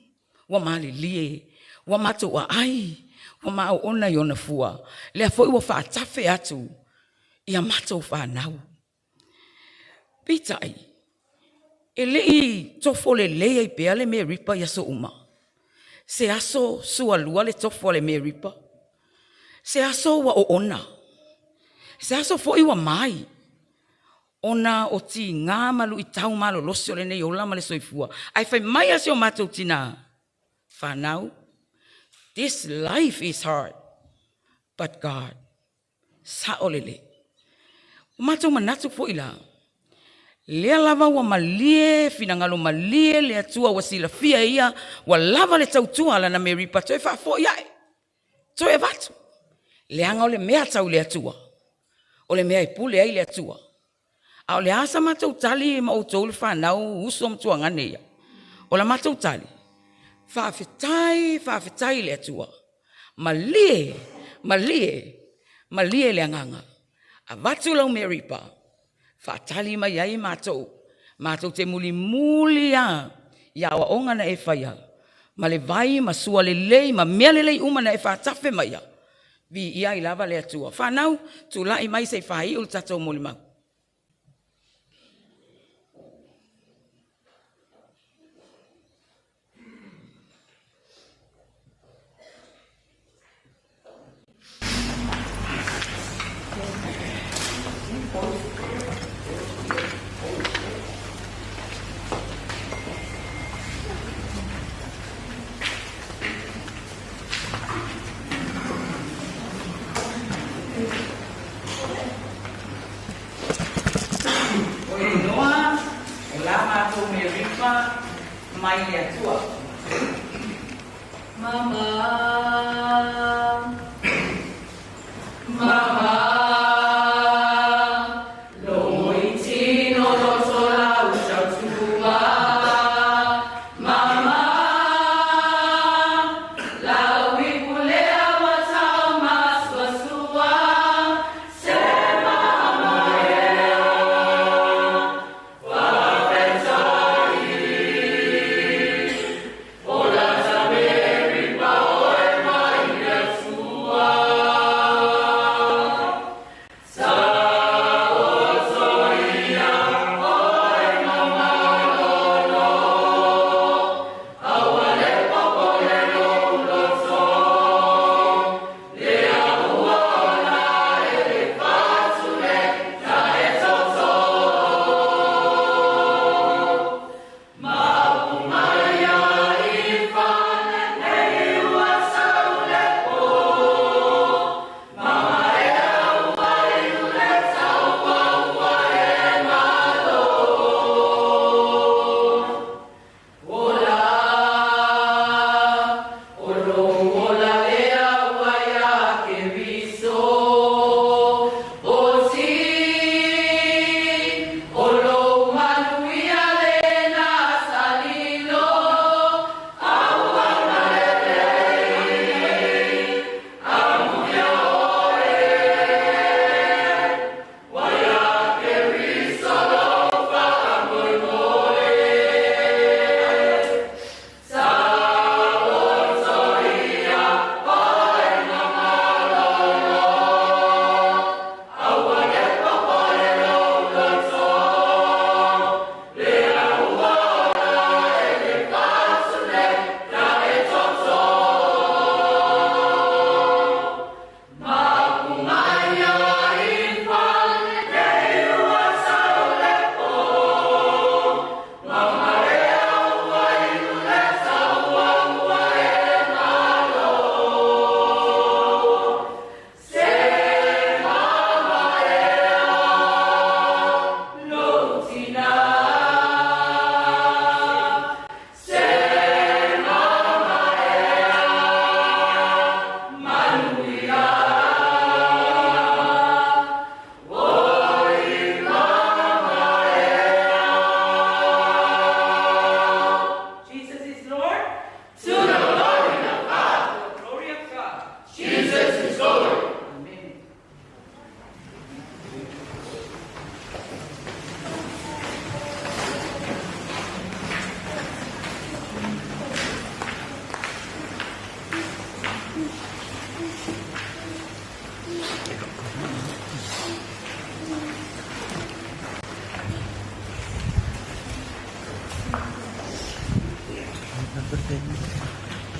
ua malilie, ua matou aai, ua maoona i ona fua, lea foi ua faatafe atu ia matou fanau. Peitai, e le i tofo lelei ai pea le me ripa i aso uma. Se aso sualua le tofo a le me ripa, se aso ua oona, se aso foi ua mai, ona o tiga ma luitau malolosi o lenei ola ma le soifua. Ae fai mai a si o matou tinā, fanau, this life is hard, but God, sao lelei. Ua matou manatu foi la, lea lava ua malie finagalo malie le Atua ua silafia e ia ua lava le tautua a lana meripa toe faafoi ae, toe avatu. Leaga o le mea tau le Atua, o le mea e pule ai le Atua. A o le a sa matou tali ma outou le fanau uso ma tuagane ia? O la matou tali, faafetai, faafetai i le Atua, malie, malie, malie le agaga. Avatu lau meripa, faatali mai ai matou, matou te mulimuli lava i aoaoga na e faia, ma le vai ma sua lelei ma mea lelei uma na e faatafe maia, viia ai lava le Atua. Fanau, tulai mai se i faaiu le tatou molimau. O Eleanor, o la matou me ripa mai le Atua. Mama, mama, logo i tino loto lau tautua. Mama, lau ipu lea ua tau masuasua. Se mama ea, faafetai, o lata me ripa oe mai le Atua.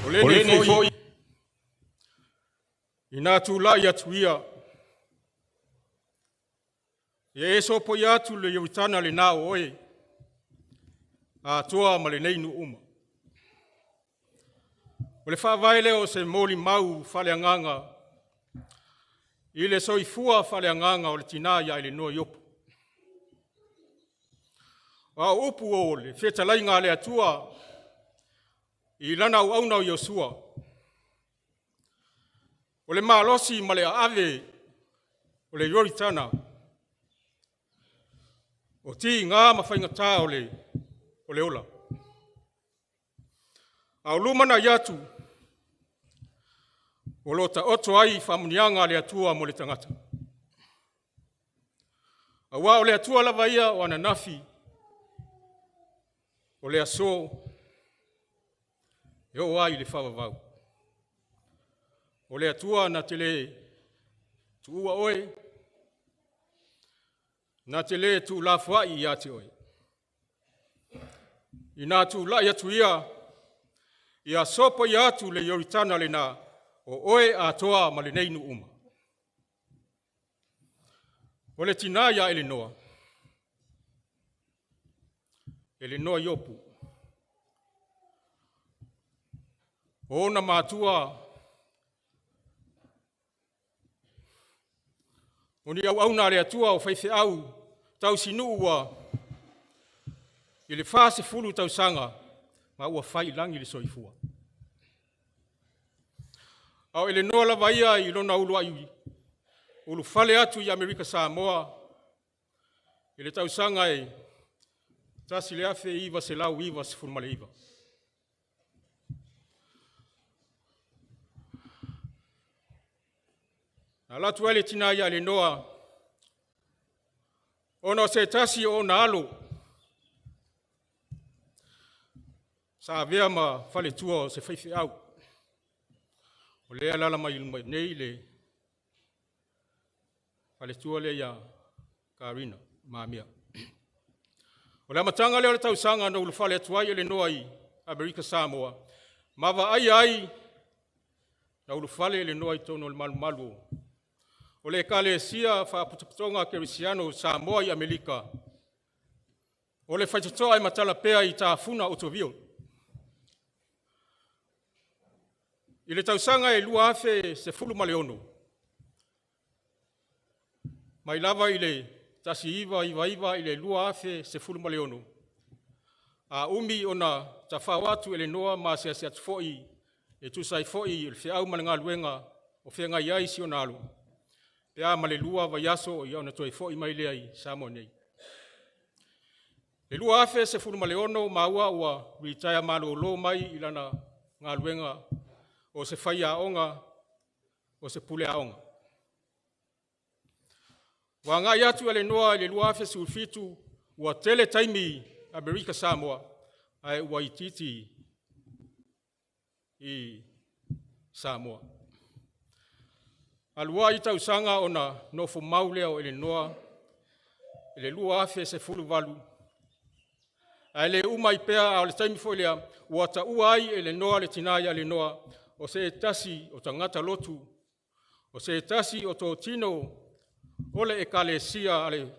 O lenei foi ina tulai atu ia, ia e sopoia atu le Ioritana lena o oe, atoa ma lenei nuu uma. O le faavae lea o se molimau faaleagaga i le soifua faaleagaga o le tina ia Elenoa Iopu. A o upu o le fetalaiga a le Atua i lana auauna o Iosua, o le malosi ma le aave o le Ioritana, o tiga ma faigata o le ola. A o lumanai atu, o lo o taoto ai faamanuiaga a le Atua mo le tagata. Aua o le Atua lava ia o ananafi, o le aso, e oo lava i le faavavau. O le Atua na te le tuua oe, na te le tuulafoai ia te oe. Ina tulai atu ia, ia sopoia atu le Ioritana lena, o oe atoa ma lenei nuu uma. O le tina ia Elenoa, Elenoa Iopu, o ona matua o ni auauna a le Atua o faifeau tausinuu ua i le 40 tausaga ma ua fai i lagi le soifua. A o Elenoa lava ia i lona uluai ulufale atu i Amerika Samoa i le tausaga e 1999. Na alu atu ai le tina ia Elenoa ona o se tasi o ona alo sa avea ma faletua o se faifeau. O lea e alaala mai i luma nei le faletua lea ia Karina Mamea. O le amataga lea o le tausaga na ulufale atu ai Elenoa i Amerika Samoa, ma vaaia ai na ulufale Elenoa i totonu o le malumalu o le Ekalesia Faapotopotoga Kerisiano o Samoa i Amerika, o le faitotoa e matala pea i tafuna Ottoville. I le tausaga e 2016, mai lava i le 1999 i le 2016, a umi ona tafao atu Elenoa ma asiasi atu foi e tusa ai foi o le feau ma le galuega o feagai ai si ona alo, pe a ma le 2 vaiaso ona toe foi mai lea i Samoa nei. I le 2016 maua ua ritaea malolo mai i lana galuega o se faiaoga o se pule aoga. Ua agai atu Elenoa i le 2017, ua tele taimi Amerika Samoa, ae ua itiiti i Samoa. Alu ai tausaga ona nofo mau lea o Elenoa i le 2018, ae le uma ai pea, a o le taimi foi lea, ua taua ai e Elenoa le tina ia Elenoa, o se tasi o tagata lotu, o se tasi o totino o le Ekalesia a le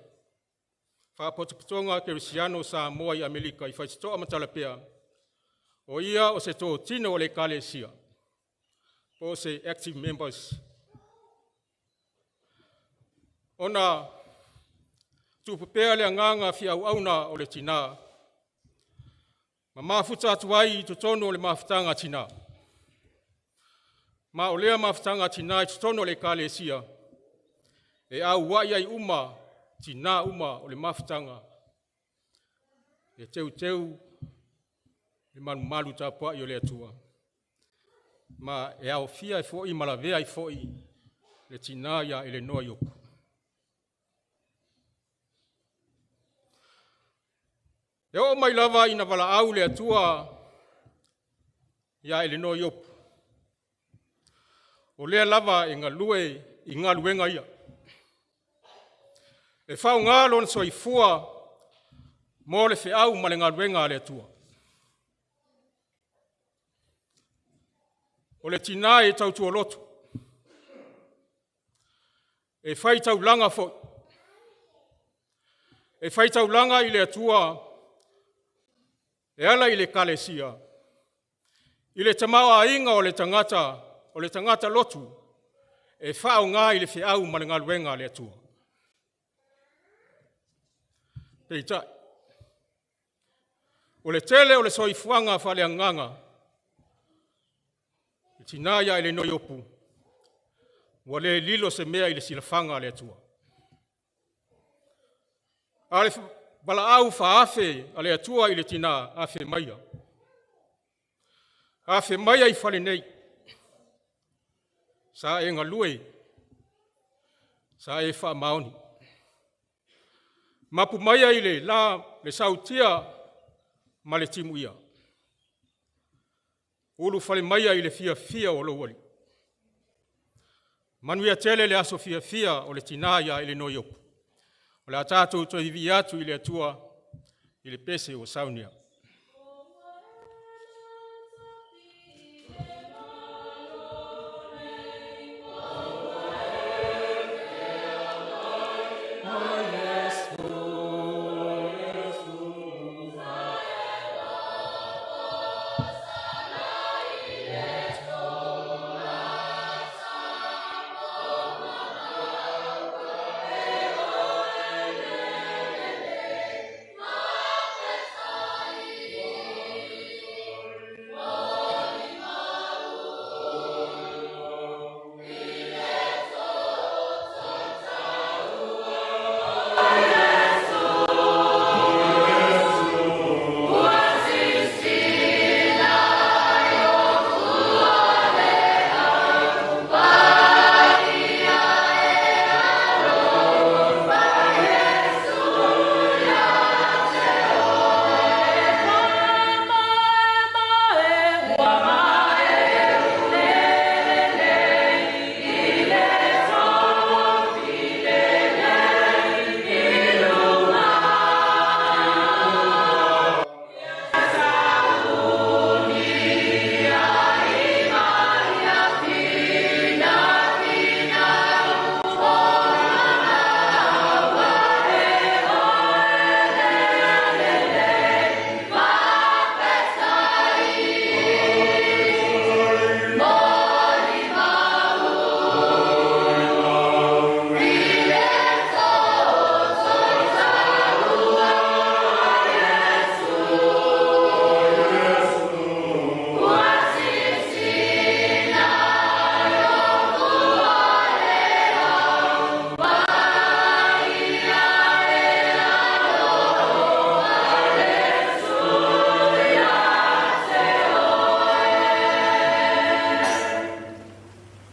Faapotopotoga Kerisiano o Samoa i Amerika i Faitotoa ma Talapea, o ia o se totino o le Ekalesia, po o se active members. Ona tupu pea le agaga fia auauna o le tina, ma mafuta atu ai i totonu o le mafutaga a tina. Ma o lea mafutaga a tina i totonu o le Ekalesia, e auai ai uma tina uma o le mafutaga, e teuteu le malumalu tapuai o le Atua, ma e aofia ai foi ma lavea ai foi le tina ia Elenoa Iopu. E oo mai lava ina valaau le Atua ia Elenoa Iopu, o lea lava e galue i galuega ia. E faaaoga lona soifua mo le feau ma le galuega a le Atua. O le tinā e tautua lotu, e fai taulaga foi, e fai taulaga i le Atua e ala i le Ekalesia, i le tamaoaiga o le tagata lotu e faaaoga i le feau ma le galuega a le Atua. Peitai, o le tele o le soifuaga faaleagaga, le tina ia Elenoa Iopu, ua le lilo se mea i le silafaga a le Atua. A o le valaau faaafe a le Atua i le tina, afe maia. Afe maia i fale nei, sa e galue, sa e faamaoni. Mapu maia i le la le sautia ma le timuia. Ulufale maia i le fiafia o lou alii. Manuia tele le aso fiafia o le tina ia Elenoa Iopu. O le a tatou toe vivii atu i le Atua i le pese ua saunia.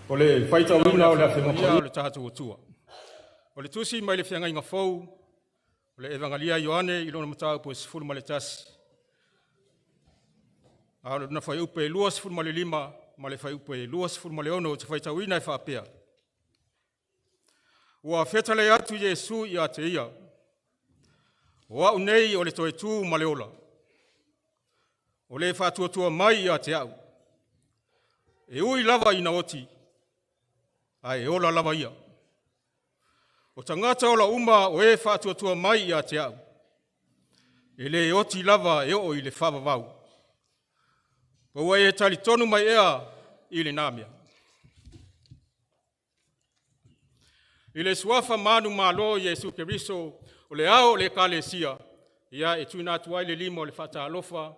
O le faitauina o le Afe Maria o le tatou Atua. O le tusi mai le Feagaiga Fou, o le Evangelia Ioane i lona mataupu e 11, a o lona fuaiupu e 25 ma le fuaiupu e 26 ou te faitauina e faapea: Ua fetalai atu Iesu ia te ia, o au nei o le toe tu ma le ola. O le faatuatua mai ia te au, e ui lava ina oti, ae ola lava ia. O tagata ola uma o e faatuatua mai ia te au, e le oti lava e oo i le faavavau. Po ua e talitonu mai ea i lena mea. I le suafa manumalo Iesu Keriso o le ao o le Ekalesia, ia e tuuina atu ai le lima o le faatalofa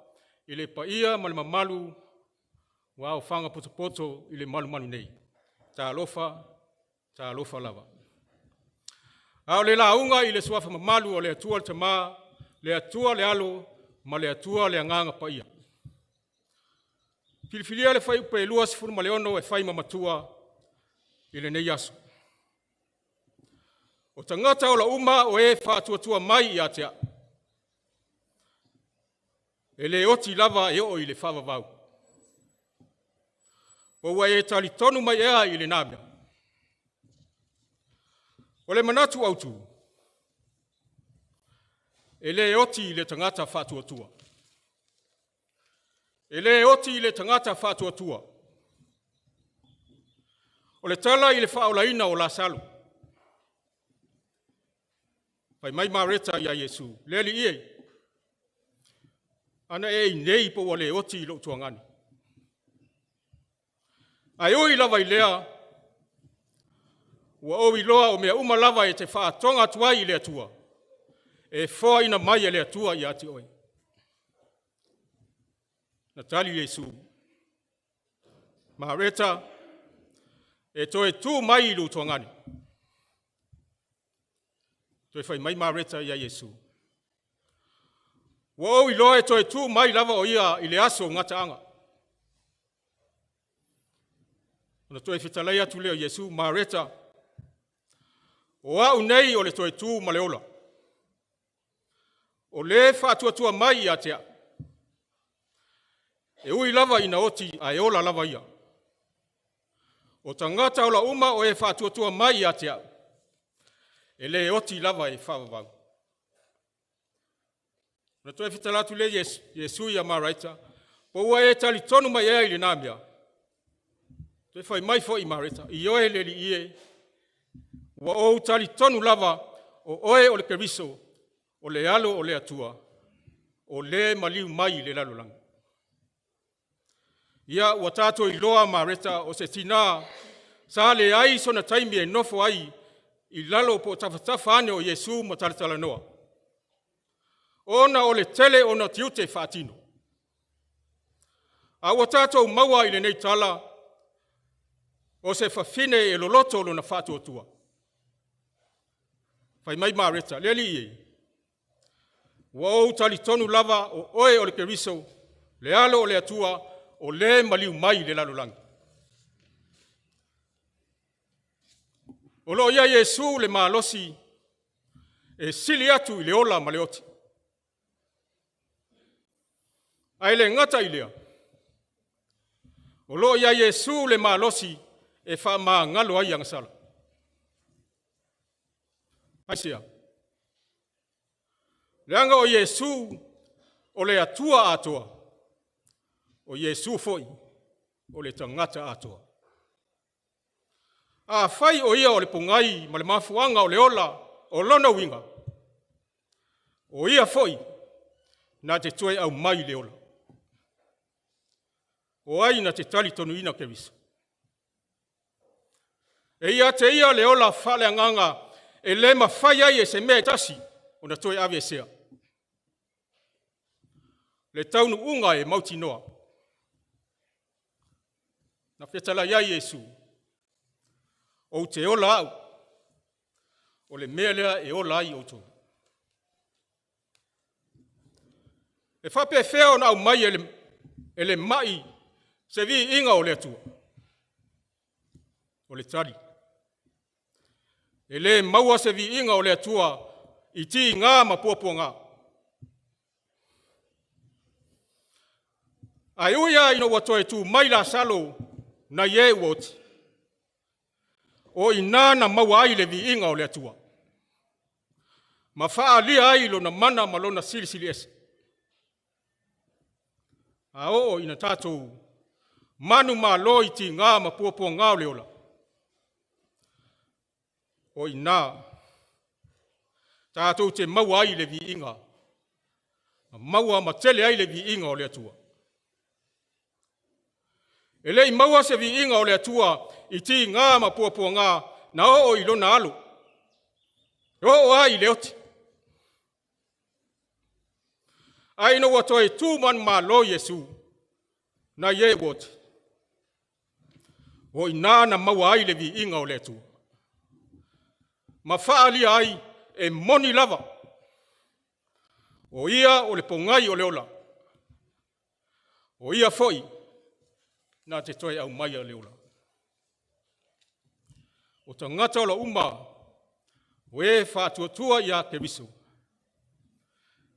i le paia ma le mamalu ua aofaga potopoto i le malumalu nei. Talofa, talofa lava. A o le lauga i le suafa mamalu o le Atua le Tama, le Atua le Alo, ma le Atua le Agaga Paia. Filifilia le fuaiupu e 26 e fai ma matua i lenei aso. O tagata ola uma o e faatuatua mai ia te au, e le oti lava e oo i le faavavau. Po ua e talitonu mai ea i lena mea. O le manatu autu, e le oti i le tagata faatuatua. E le oti i le tagata faatuatua. O le tala i le faaolaina o Lasalo. Fai mai Mareta ia Iesu, le Alii e, ana e i inei po ua le oti i lou tuagane. Ae ui lava i lea, ua ou iloa o mea uma lava e te faatoga atu ai i le Atua, e foaina mai e le Atua ia te oe. Na tali Iesu, Mareta, e toe tu mai i lou tuagane. Toe fai mai Mareta ia Iesu, ua ou iloa e toe tu mai lava o ia i le aso o gataaga. Ona toe fetalai atu lea o Iesu, Mareta, o au nei o le toe tu ma le ola. O le faatuatua mai ia te au, e ui lava ina oti ae ola lava ia. O tagata ola uma o e faatuatua mai ia te au, e le oti lava e faavavau. Na toe fetala atu le Iesu ia Maraita, po ua e talitonu mai ea i lena mea. Toe fai mai foi Mareta, ioe le Alii e, ua ou talitonu lava o oe o le Keriso, o le alo o le Atua, o le maliu mai i le lalolagi. Ia ua tatou iloa Mareta o se tinā sa leai sona taimi e nofo ai i lalo po o tafatafa ane o Iesu ma talatalanoa, ona o le tele ona tiute faatino. A ua tatou maua i lenei tala o se fafine e loloto lona faatuatua. Fai mai Mareta, le Alii e, ua ou talitonu lava o oe o le Keriso, le alo o le Atua, o le maliu mai i le lalolagi. O lo o ia Iesu le malosi e sili atu i le ola ma le oti. Ae le gata i lea, o lo o ia Iesu le malosi e faamagalo ai agasala. Aisea? Leaga o Iesu o le Atua atoa, o Iesu foi o le tagata atoa. A fai o ia o le pogai ma le mafuaga o le ola o lona uiga, o ia foi na te toe au mai le ola. O ai na te talitonuina Keriso? E ia te ia le ola faaleagaga e le mafai ai e se mea e tasi ona toe aveesea. Le taunuuga e mautinoa. Na fetalai ai Iesu, ou te ola au, o le mea lea e ola ai outou. E faapefea ona aumai e le mai se viiga o le Atua? O le tali, e le maua se viiga o le Atua i tiga ma puapuaga. Ae ui lava ina ua toe tu mai Lasalo nai e ua oti, o i ina na maua ai le viiga o le Atua, ma faaalia ai lona mana ma lona silisili ese. A oo ina tatou manu malo i tiga ma puapuaga o le ola, o i ina tatou te maua ai le viiga, ma maua ma tele ai le viiga o le Atua. E le i maua se viiga o le Atua i tiga ma puapuaga na oo i lona alo, e oo ai i le oti. Ae ina ua toe tu manumalo Iesu, nai e ua oti, o i ina na maua ai le viiga o le Atua, ma faaalia ai e moni lava, o ia o le pogai o le ola, o ia foi na te toe aumaia le ola. O tagata ola uma, o e faatuatua ia Keriso,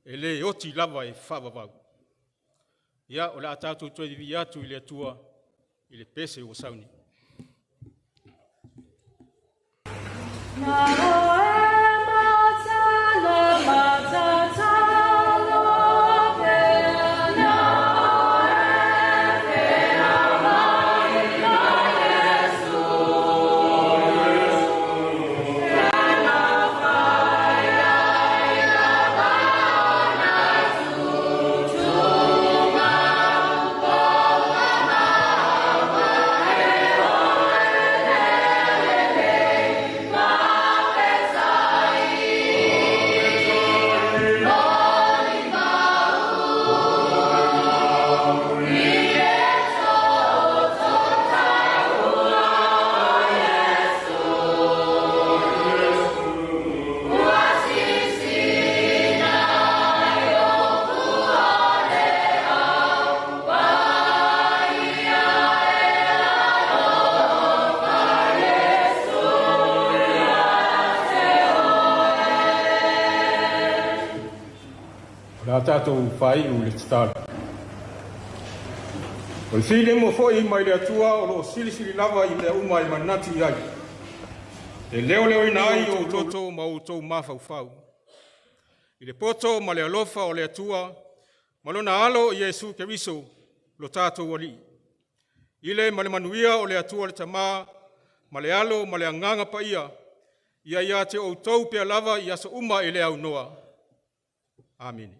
e le oti lava e faavavau. Ia, o le a tatou toe vivii atu i le Atua i le pese ua sauni. Na oe matala matatalo pea, na oe feagai ma Iesu. Le a tatou faaiu i le tatalo. O le filemu foi mai le Atua o lo o silisili lava i mea uma e manatu i ai, e leoleoina ai ou toto ma outou mafaufau, i le poto ma le alofa o le Atua ma lona alo Iesu Keriso lo tatou Alii. I le ma le manuia o le Atua le Tama ma le Alo ma le Agaga Paia, ia ia te outou pea lava i aso uma e le aunoa. Amene.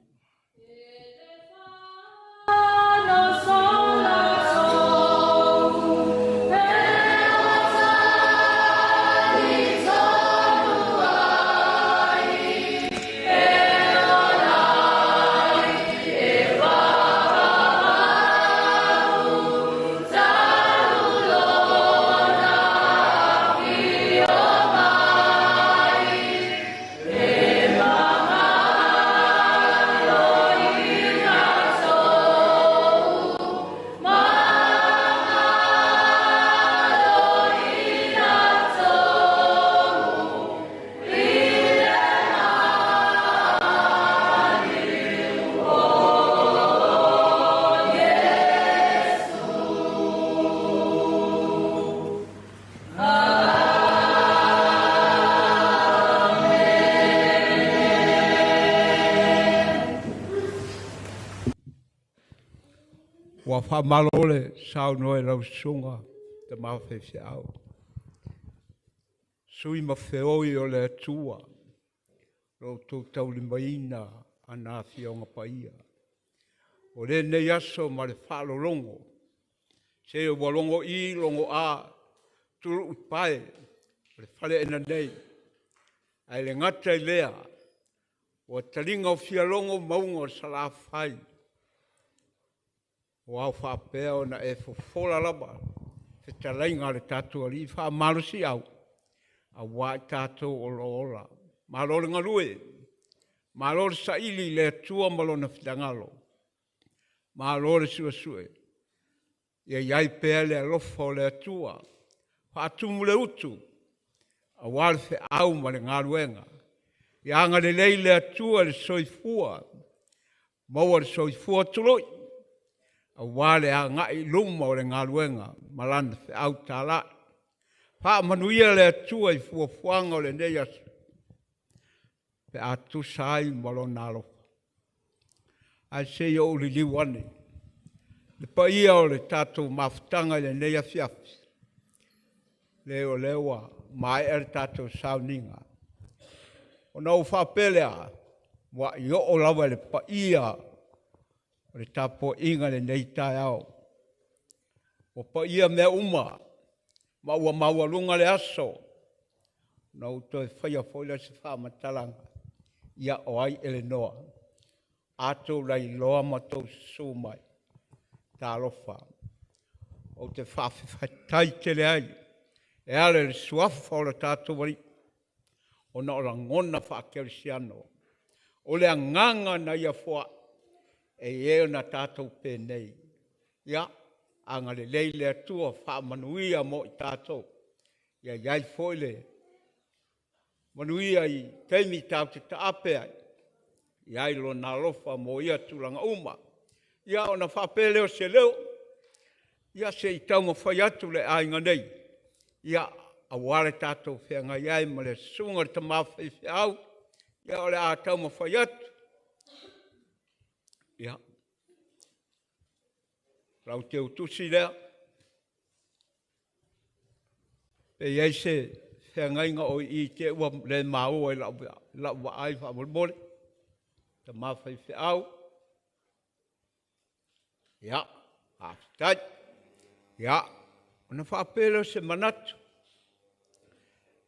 Ua faamalo le saunoa i lau susuga Tama Faifeau, sui ma feoi o le Atua, lo outou taulimaina ana Afioga Paia. O lenei aso ma le faalologo, se ua logo i, logo a, tuluu i pae o le faleaina nei. Ae le gata i lea, ua taliga o fialogo mauga o Salafai, ua ao faapea ona e fofola lava fetalaiga a le tatou Alii faamalosiau, aua i tatou o lo o ola. Malo le galue, malo le saili i le Atua ma Lona finagalo, malo le suesue, ia i ai pea le alofa o le Atua, faatumu le utu, aua le feau ma le galuega. Ia agalelei le Atua i le soifua, maua le soifua tului, aua le agai i luma o le galuega ma lana feau talai. Faamanuia le Atua i fuafuaga o lenei aso, pe a tusa ai ma lona alofa. Ae se i ou liliu ane le paia o le tatou mafutaga i lenei afiafi, le o lea ua maea le tatou sauniga. Ona ou faapea lea, ua i oo lava i le paia o le tapuaiga i lenei taeao. Ua paia mea uma ma ua maualuga le aso, na ou toe faia foi lea se faamatalaga, ia o ai Elenoa, a tou lailoa ma tou susu mai, talofa, ou te faafetai tele ai e ala i le suafa o le tatou Alii, ona o lagona faakerisiano, o le agaga na ia foai, e i ai ona tatou penei. Ia, agalelei le Atua, faamanuia mo i tatou. Ia i ai foi le manuia i taimi tatou te taape ai, i ai lona alofa mo ia tulaga uma. Ia ona faapea lea o se leo, ia se i taumafai atu le aiga nei, ia aua le tatou feagai ai ma le susuga i le tama faifeau, ia o le a taumafai atu. Ia, lau teutusi lea, pe i ai se feagaiga o i i te ua le maua i lau vaai faamolemole, tama faifeau. Ia, faafetai. Ia, ona faapea lea o se manatu,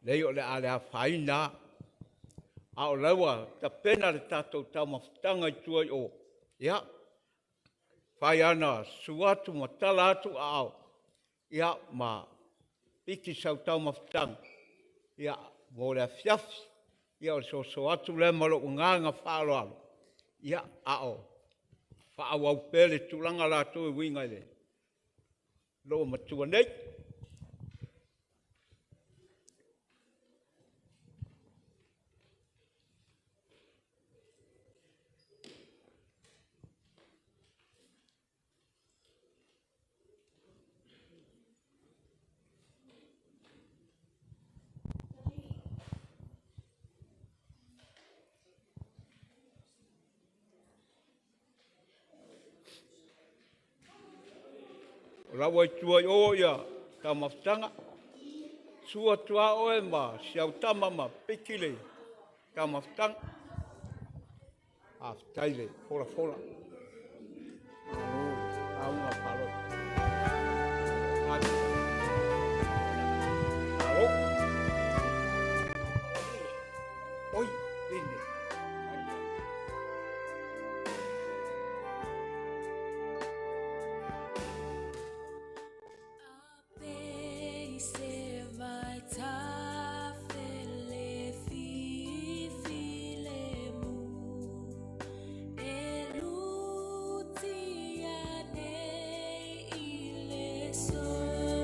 leai o le a le afaina lava, a o la ua tapena le tatou taumafataga i tua i o. Ia, fai lava na susu atu ma tala atu aao, ia, ma piki sau taumafataga, ia, mo le afiafi, ia, o le soso atu lea ma lou agaga faaaloalo, ia, a o faaauau pea le tulaga latou e uiga i le loo matua nei. O la ua i tua i o ia taumafataga. Sua atu oe ma si au tama ma piki le taumafataga. Faafetai le folafola. Malo lauga palota. Malo. Oi, ine. So.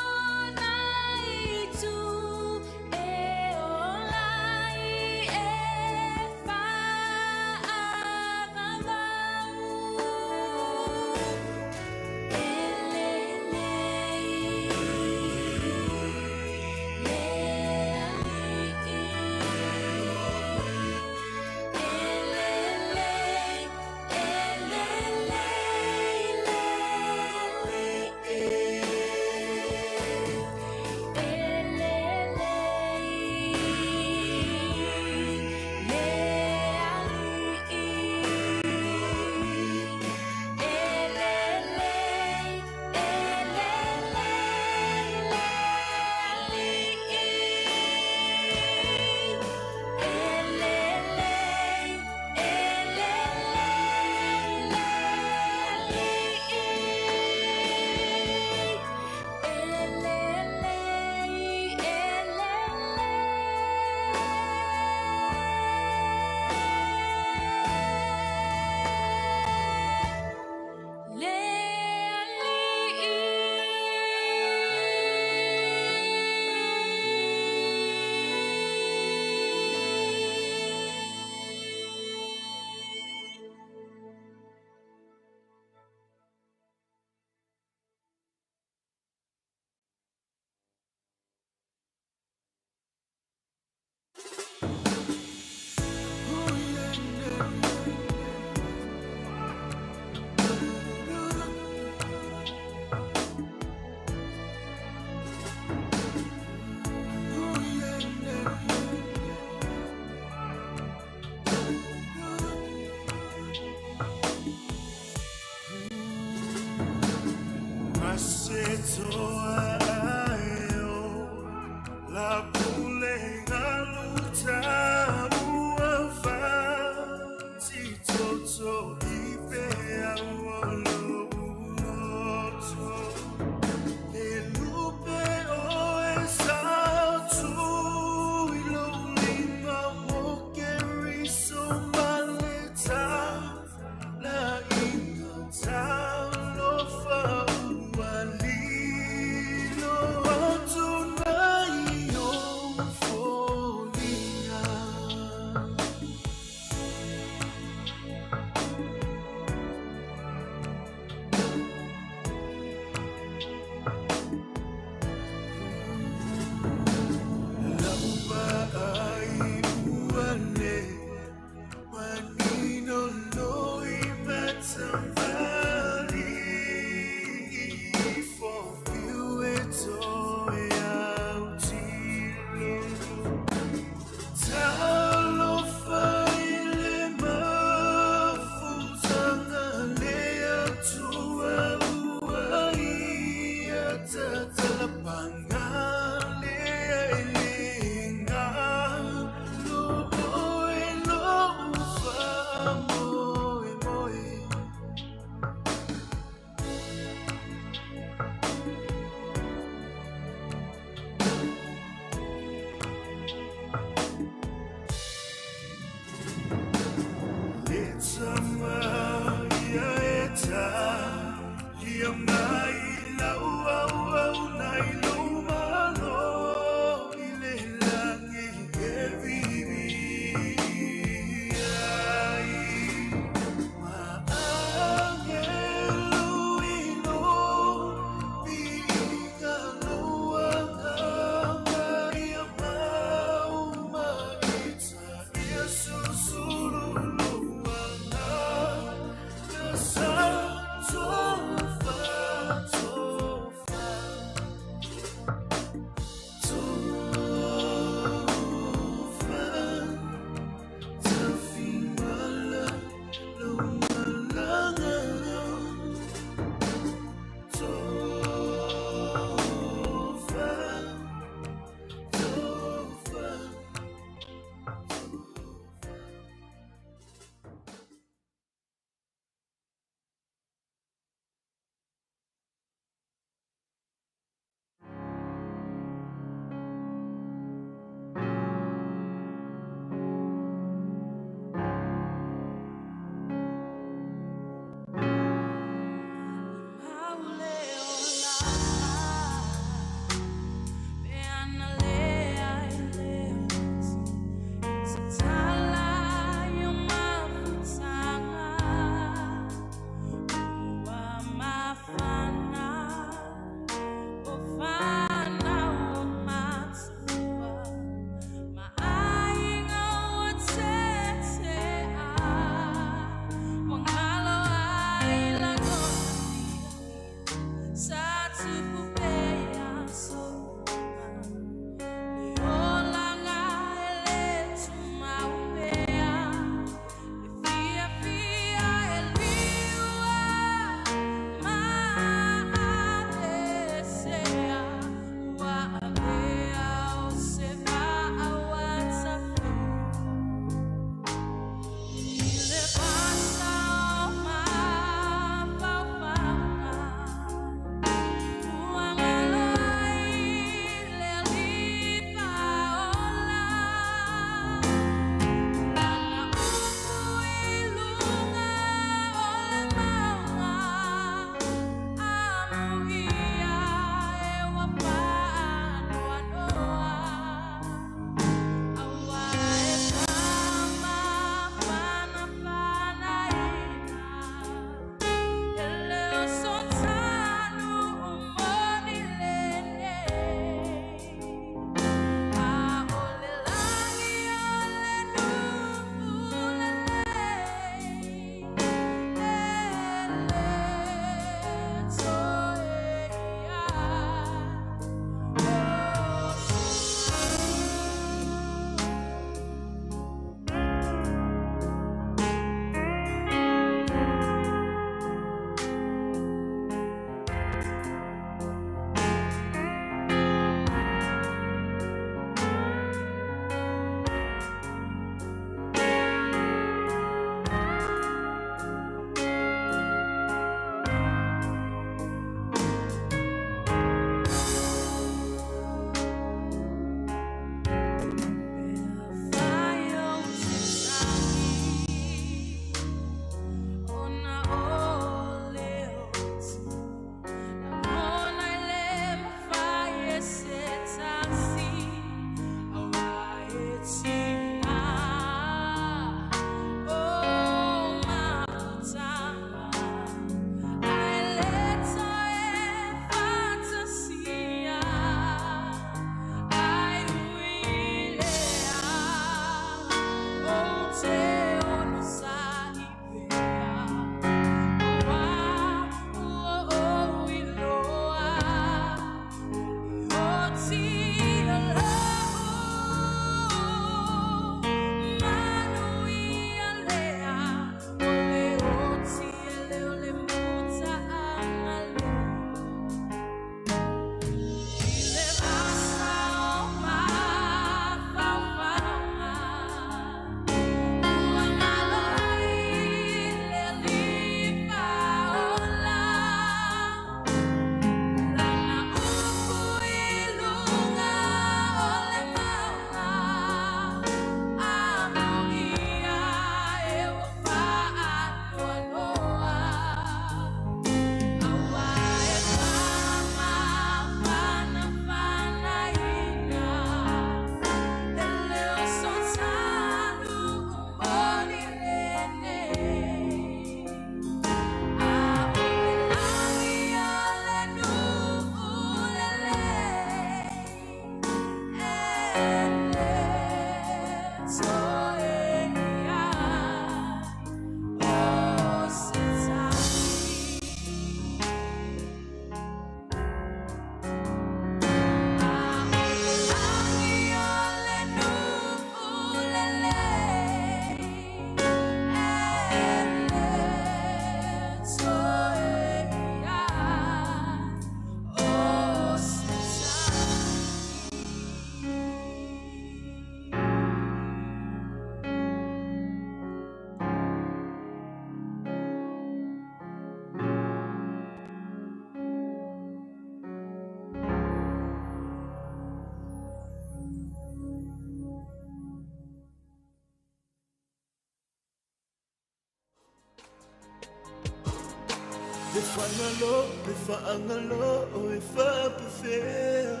Le fagalo, le faagalo o e faapefea.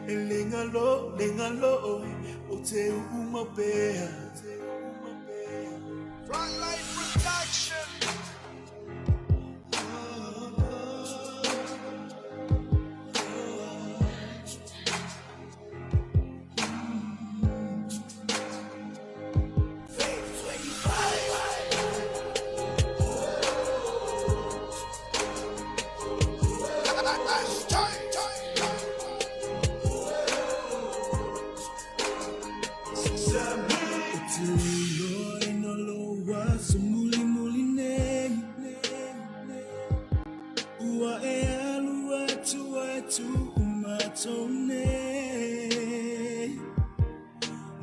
E le galo, le galo oe, o te uuma pea. Frontline Production. Te iloa ina lou aso mulimuli nei, ua e alu atu ai tuu matou nei.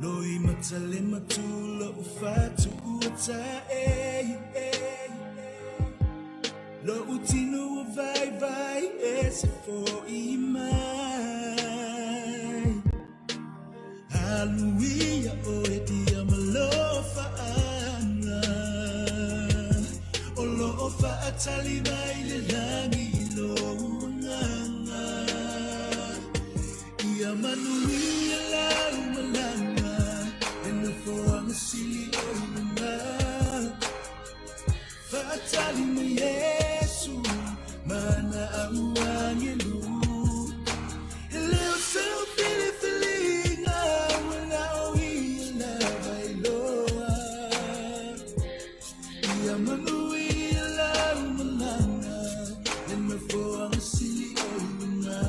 Noi matale matula o fatu ua tae. Lo utino o vai vai e se foi mai. Hallelujah, o e tia malofa ana. O lo o faatali mai le langi i lo unganga. Ia manuia lau malanga, e nofoanga sili o i luga. Faatali mai Yesu, mana au angelu. E leo seu filifiliga, ua lao ia lava iloa. Ia manuia lau malaga, le nofoaga sili o i luga.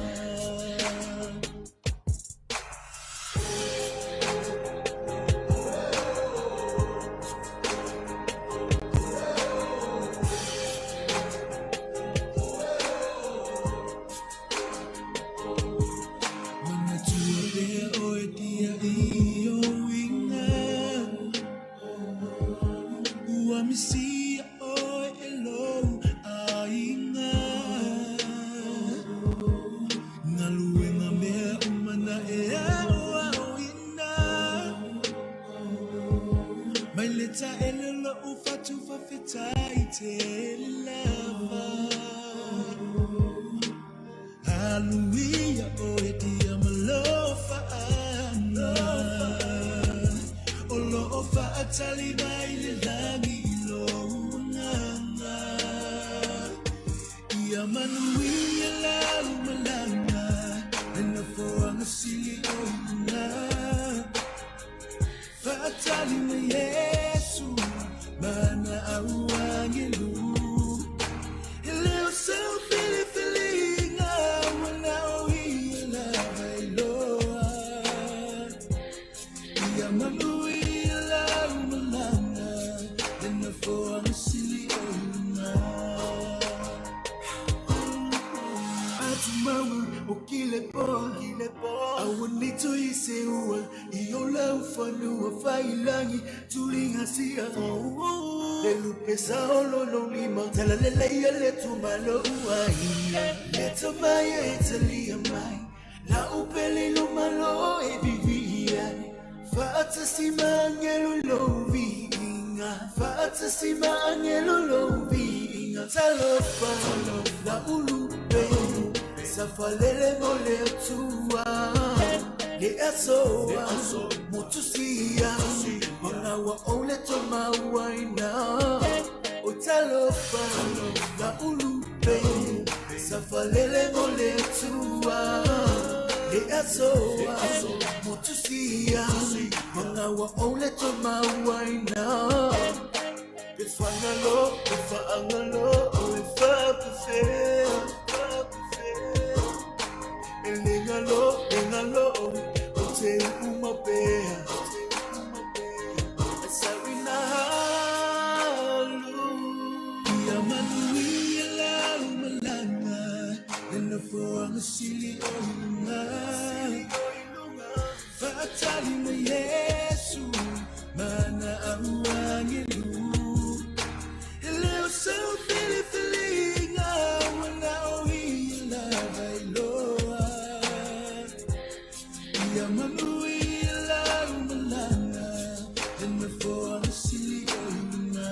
Manatua pea oe dia i o uiga, ua misia oe e lou aiga. Galuega mea uma na e aoaoina, mai le taele lou fatu faafetai tele lava. Hallelujah, o e tia malofa ana. O lo o faatali mai le langi i lo agaga. Ia manuia lau malaga, le nofoaga sili o i luga. Faatali mai Yesu, mana au angelu. E leo seu filifiliga, ua lao ia lava iloa. Ia manuia lau malaga, le nofoaga sili o i luga. Atumaua o kile po, Aua nito i se ua, i o lau fanua failangi, tulinga sia. Le lupe sa olo lo lima, tala le leia le tumalo ua ia. Le tamai e talia mai, la upele lo malo e vivi ai. Faatasi maangelo lo viinga, faatasi maangelo lo viinga. Talofa, la ulupe, safalele mo le atua. Le asoa, motusia, mangawa o le tomaua ina. O talofa, la ulupe, safalele mo le atua. Le asoa, motusia, mangawa o le tomaua ina. E fagalo, e faagalo, e faapefea. E le galo, le galo, o te uuma pea. E sarina halu. Ia manuia lau malaga, le nofoaga sili o i luga. Faatali mai Yesu, mana au angelu. E leo seu filifiliga, ua lao ia lava iloa. Ia manuia lau malaga, le nofoaga sili o i luga.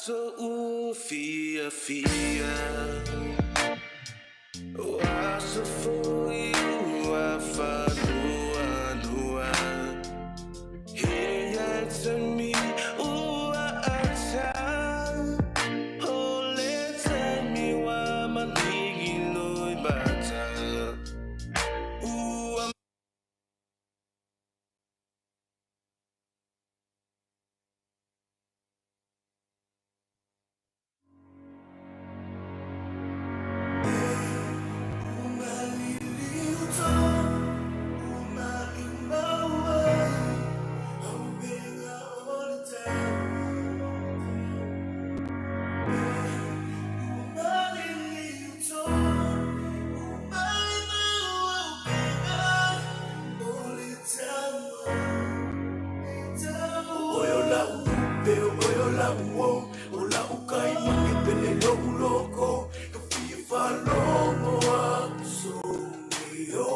Aso u fia fia O aso foi ua whanua nua He ia te mi ua ata O le te mi wa maningi loi mata Ua Oyo la upe, oyo la uo, o la ukai mange pele lo uloko, ka fia whalongo aku so yo.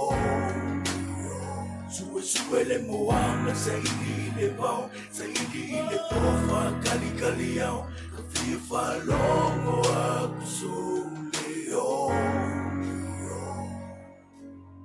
Sue sue le moana sa ili ile pau, sa ili ile pofa kali kali au, ka fia whalongo aku so leo.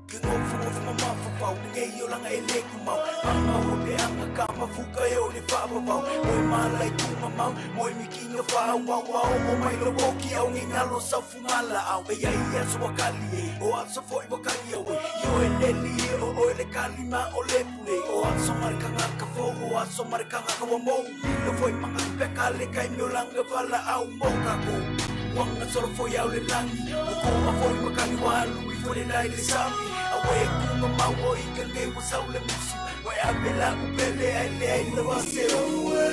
Ke ngofu ngofu mamafu pau, nge yo langa e leku mau, mama o pe anga ka mafuka e o le whawawau, moi malai kuma mau, moi mikinga whawau, wau o mai lo woki au nge ngalo sau fungala au, e ia ia so wakali e, o aso foi wakali au e, yo e leli e o o le kali ma o le pule, o aso marikanga ka fo, o aso marikanga ka wa mou, lilo foi manga peka le kai meo langa wala au mo kako. Wanga soro foi au le langi, o koa foi makani walu i foi le lai le sami, awe e kunga mau o i ka ngei wa sau le musi, wa e ape la upele ai le ai le wase oe.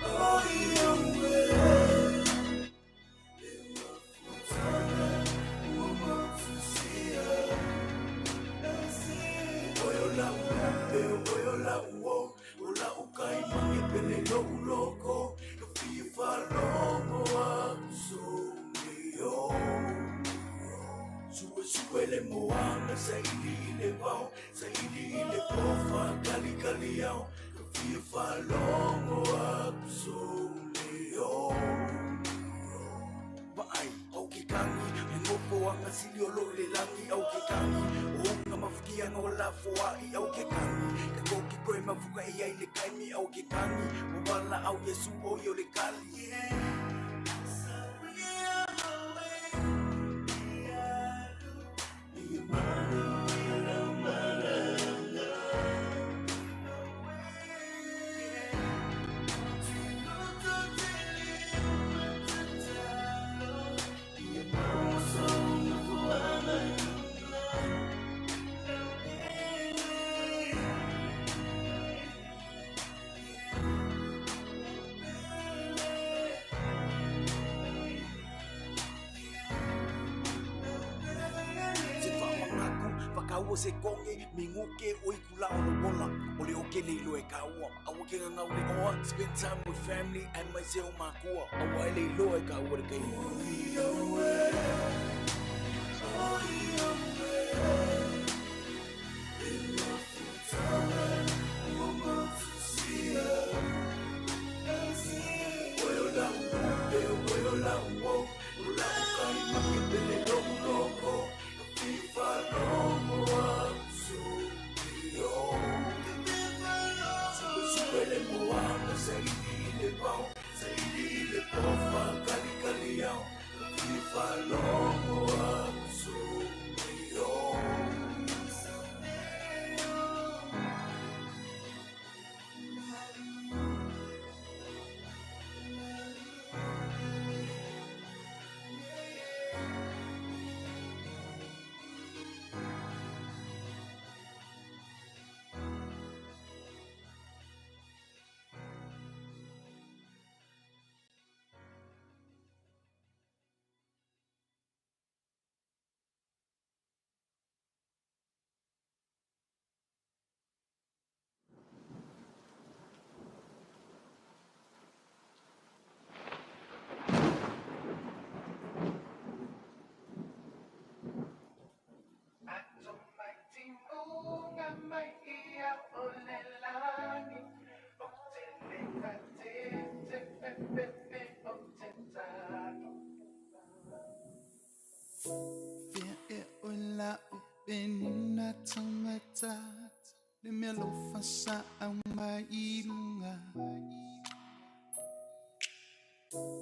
Oi oe. Oyo la upe, oyo la uo, o la ukai mange pele lo uloko, ka fia whalongo aku so leo. Sue sue le moana sa ili ile pau, sa ili ile pofa kali kali au, ka fia whalongo aku so leo. Vaai, au ke kangi, me ngopo anga sili o lo le langi au ke kangi, o unga mafukianga o la foai au ke kangi, ka koki koe mafuka e ai le kaimi au ke kangi, o wala au Yesu o i o le kali. Yeah. Se whamangaku, whakaua se konge, minguke o i kula o le wola, o le oke le ilo e kaua. Aua ke ngangau le oa, spend time with family and mai se o makua. Aua e le ilo e kaua le kai. Oyo la upe, oyo la uo, o la ukai mange pele lo uloko, ka fia whalongo aku so leo. Sue sue le moana sa ili ile pau, sa ili ile pofa kali kali au, ka fia whalongo aku so leo.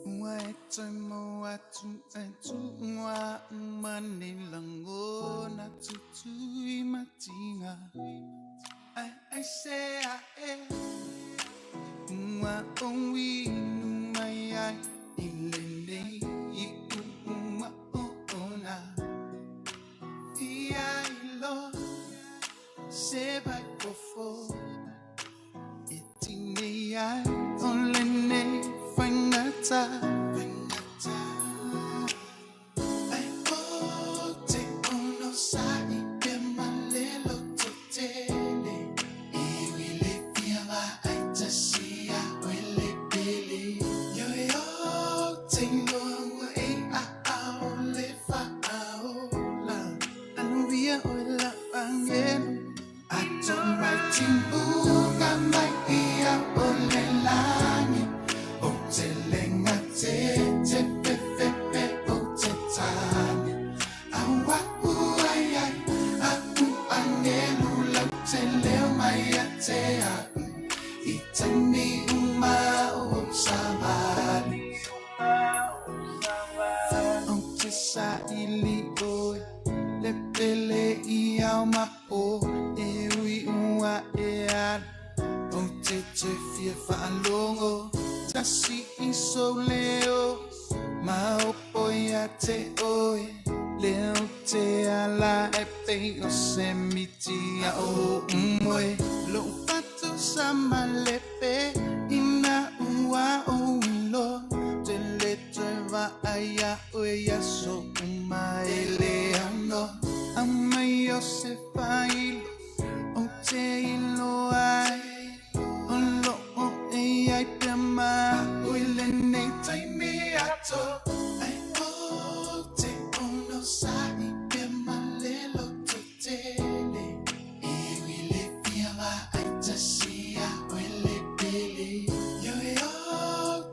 Ua e toe mau atu e tuʻua uma nei lagona tutui matiga. Ae aisea e ua ou inu mai ai i lenei iuʻuga ona. Fia iloa se vaifofo e tinei ai o lenei faigata. Ai o te onosai pea ma le lototele. Iwi le fia vaai tasi ia oe le pele. Ioe o te iloa ua e aao le faaola. Anuia oe la agelu. Atoraitibuga mai ia o le lagi. O te lenga te te fe fe fe o te tane. Aua ua ai a u angelu lau te leo mai a te au. I taimi uma o savali. O te saili oe le pele i ao ma po e ui ua e alu. O te te fia faalogo tasi i sou leo maopo ia te oe lea ou te ala e pei o se miti a o moe. Lou fatu sa malepe ina ua ou iloa te le toe vaai iā oe i aso uma e le aunoa. Aumai o se faailo ou te iloa ai o loo e ai pea ma au i lenei taimi atoa. Ai o te onosai pea ma le lototele. Iwi le fia vaai tasi ia oe le pele. Ioe o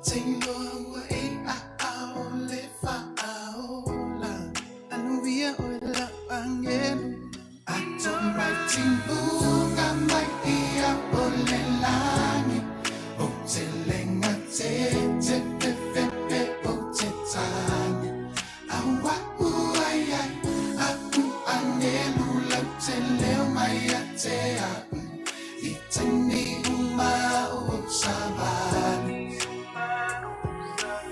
te iloa ua e aao le faaola. Anuia oe lau agelu. Atoraitibuga mai ia o le lagi. O te lenga te te fe fe fe o te tane. Aua ua ai a u angelu lau te leo mai a te au. I taimi uma o savali.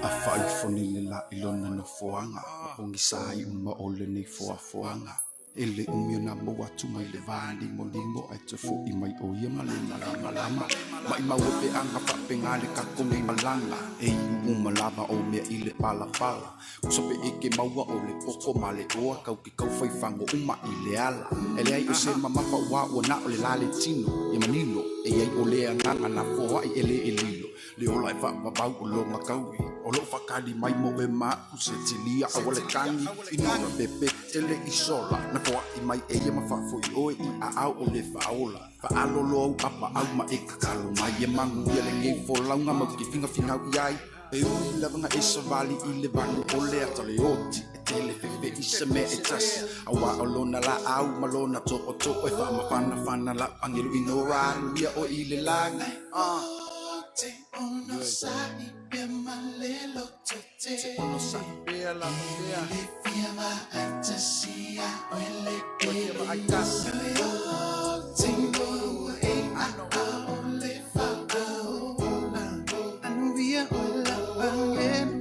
A faaifo nei le la i lona nofoaga ma pogisa ai uma o lenei foafoaga. E le umi ona maua atu mai le vālimolimo ae toe foʻi mai o ia ma le malamalama. Maʻimau e peaga faapega le kako nei malaga. E iu uma lava o mea i le palapala. Kusa pe eke maua o le poko ma le oa kau ke kau faifago uma i le ala. E leai o se mamafa ua ua na o le la le tino. Ia manino e iai o le agaga na foai e le e lilo. Le ola e faavavau o loga kaui. O loo faakali mai mo e ma au se tilia aua le tagi ina pepe tele i sola. Na foai mai e ia ma faafoi oe i aao o le faaola. Faalolo au apaau ma e kakalo mai e manuia lenei folauga mau ke figafigau i ai. E ui lava na e savali i le vanu o le ata le oti. E tele fefe i se mea e tasi. Auā o lona laau ma lona tootoo e faamafanafana lau agelu ino anuia oe i le lagi. O te onosai pea ma le lototele. Onosai pea lava pea. Le fia vaai tasi ia oe le Oe fia pele. vaai tasi. Ioe o te iloa ua e aao le faaola. Anuia oe lau agelu.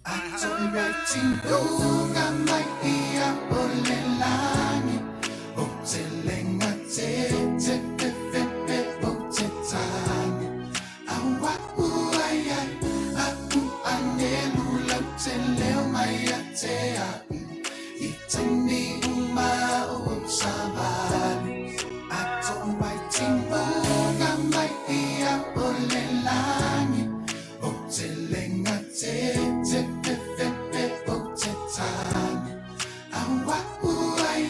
Atoraitibuga mai ia o le lagi. O te lenga te te fe fe fe o te tane. Aua ua ai a u angelu lau te leo mai a te au. I taimi uma o savali. Atoraitibuga mai ia o le lagi. O te lenga te te fe fe fe o te tane. Aua ua ai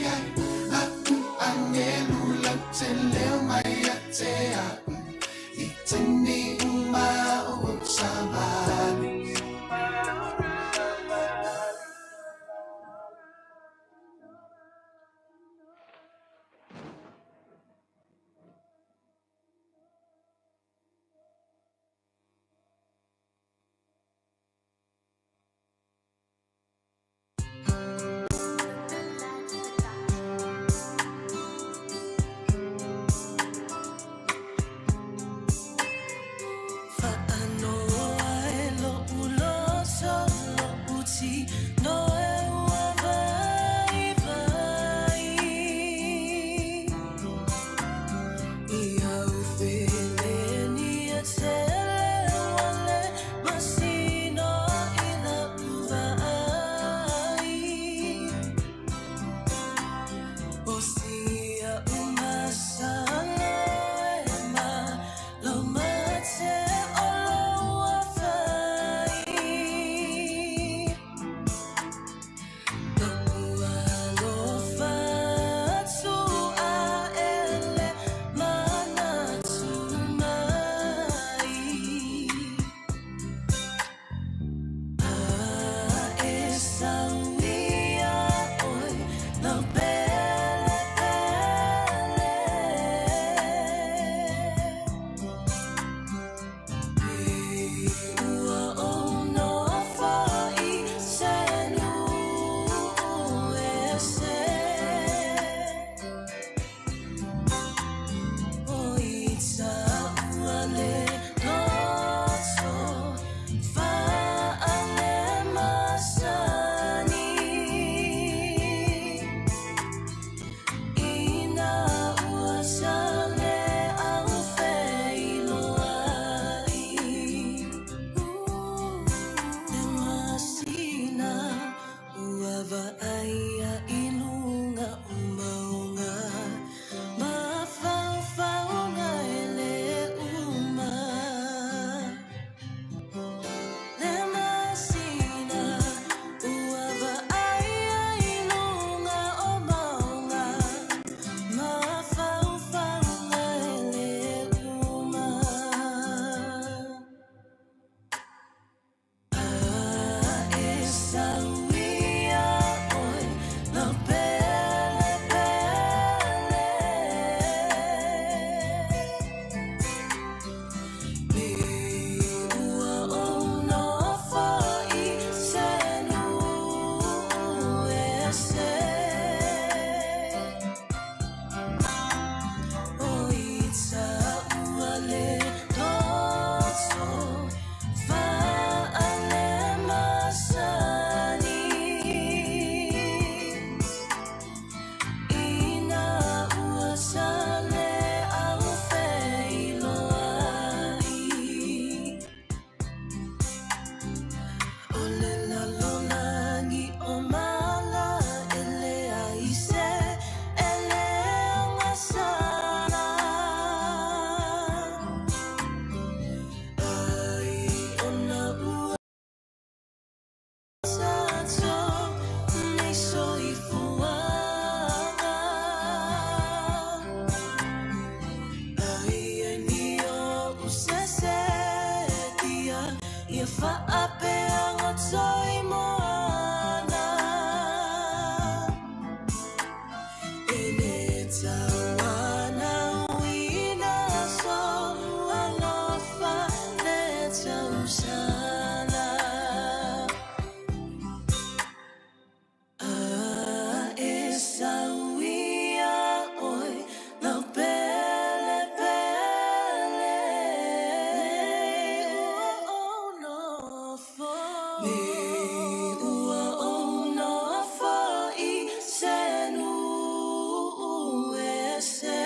Nei ua ou nofo i se nu'u ese.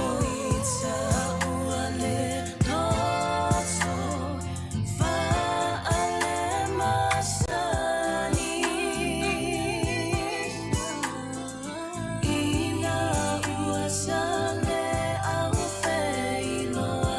O i ta'u ale loto fa'ale masani. Ina ua sale au feiloai.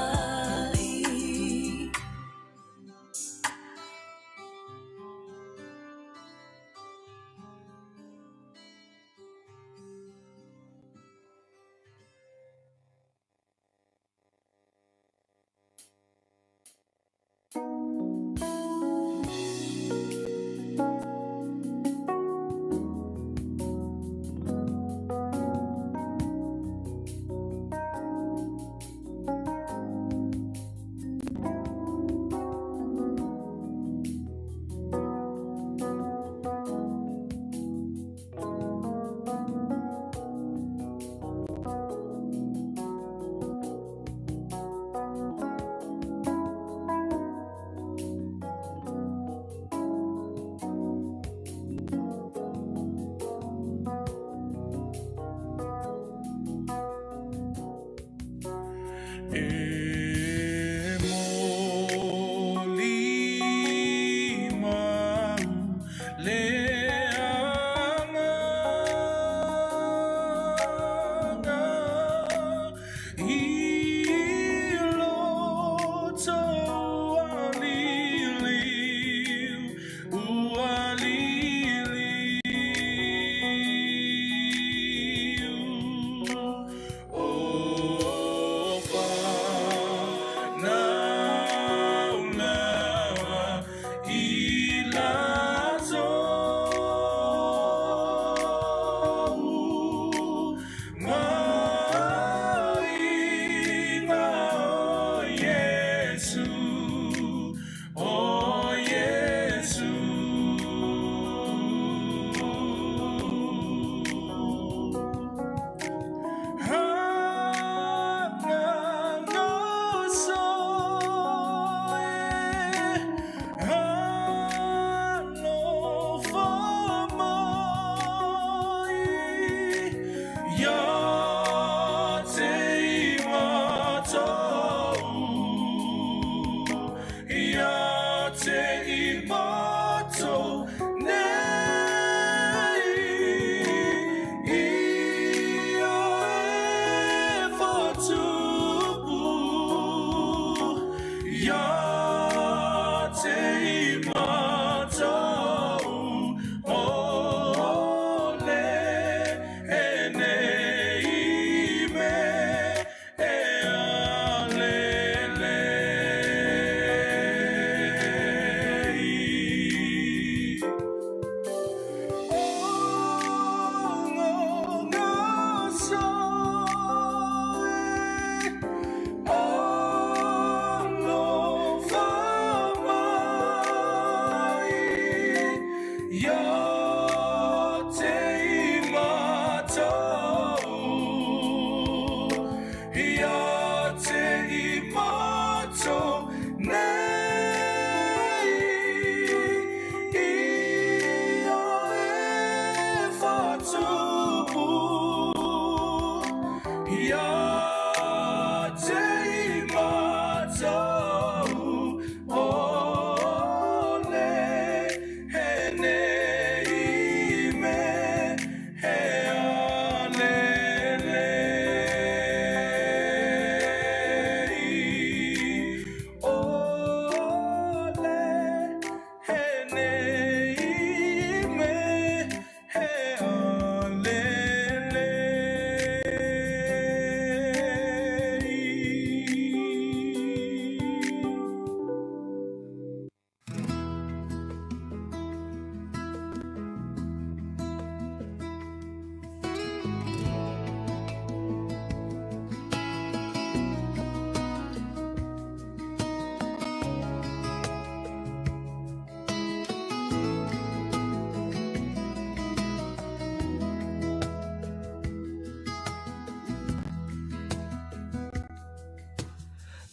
E moli mau le agaga i loto aliliu ua liliu o whanau lava i latou mai ngā o Iesu, o Iesu. Ia te i matou nei ia e whatupu ia te i matou o le e nei me e alele.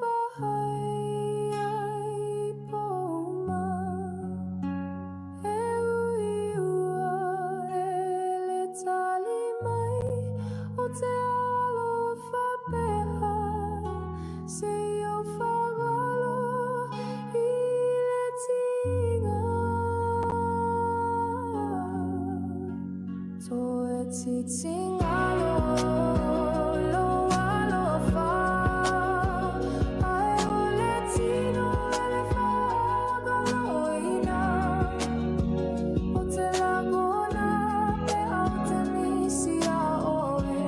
vaai ai po uma. E ui ua e le tali mai o te alofa peha se i ou fagalo i le tiga. Toe titigalo lou alofa, ae o le tino e le faagaloina. O te lagona pe au te misi a oe.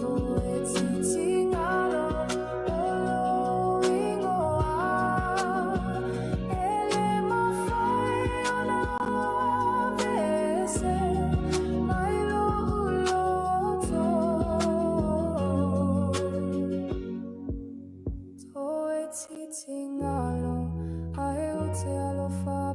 Toe titigalo o lou ingoa. E le mafai ona aveese mai lo'u loto. Toe titigalo ae o te alofa.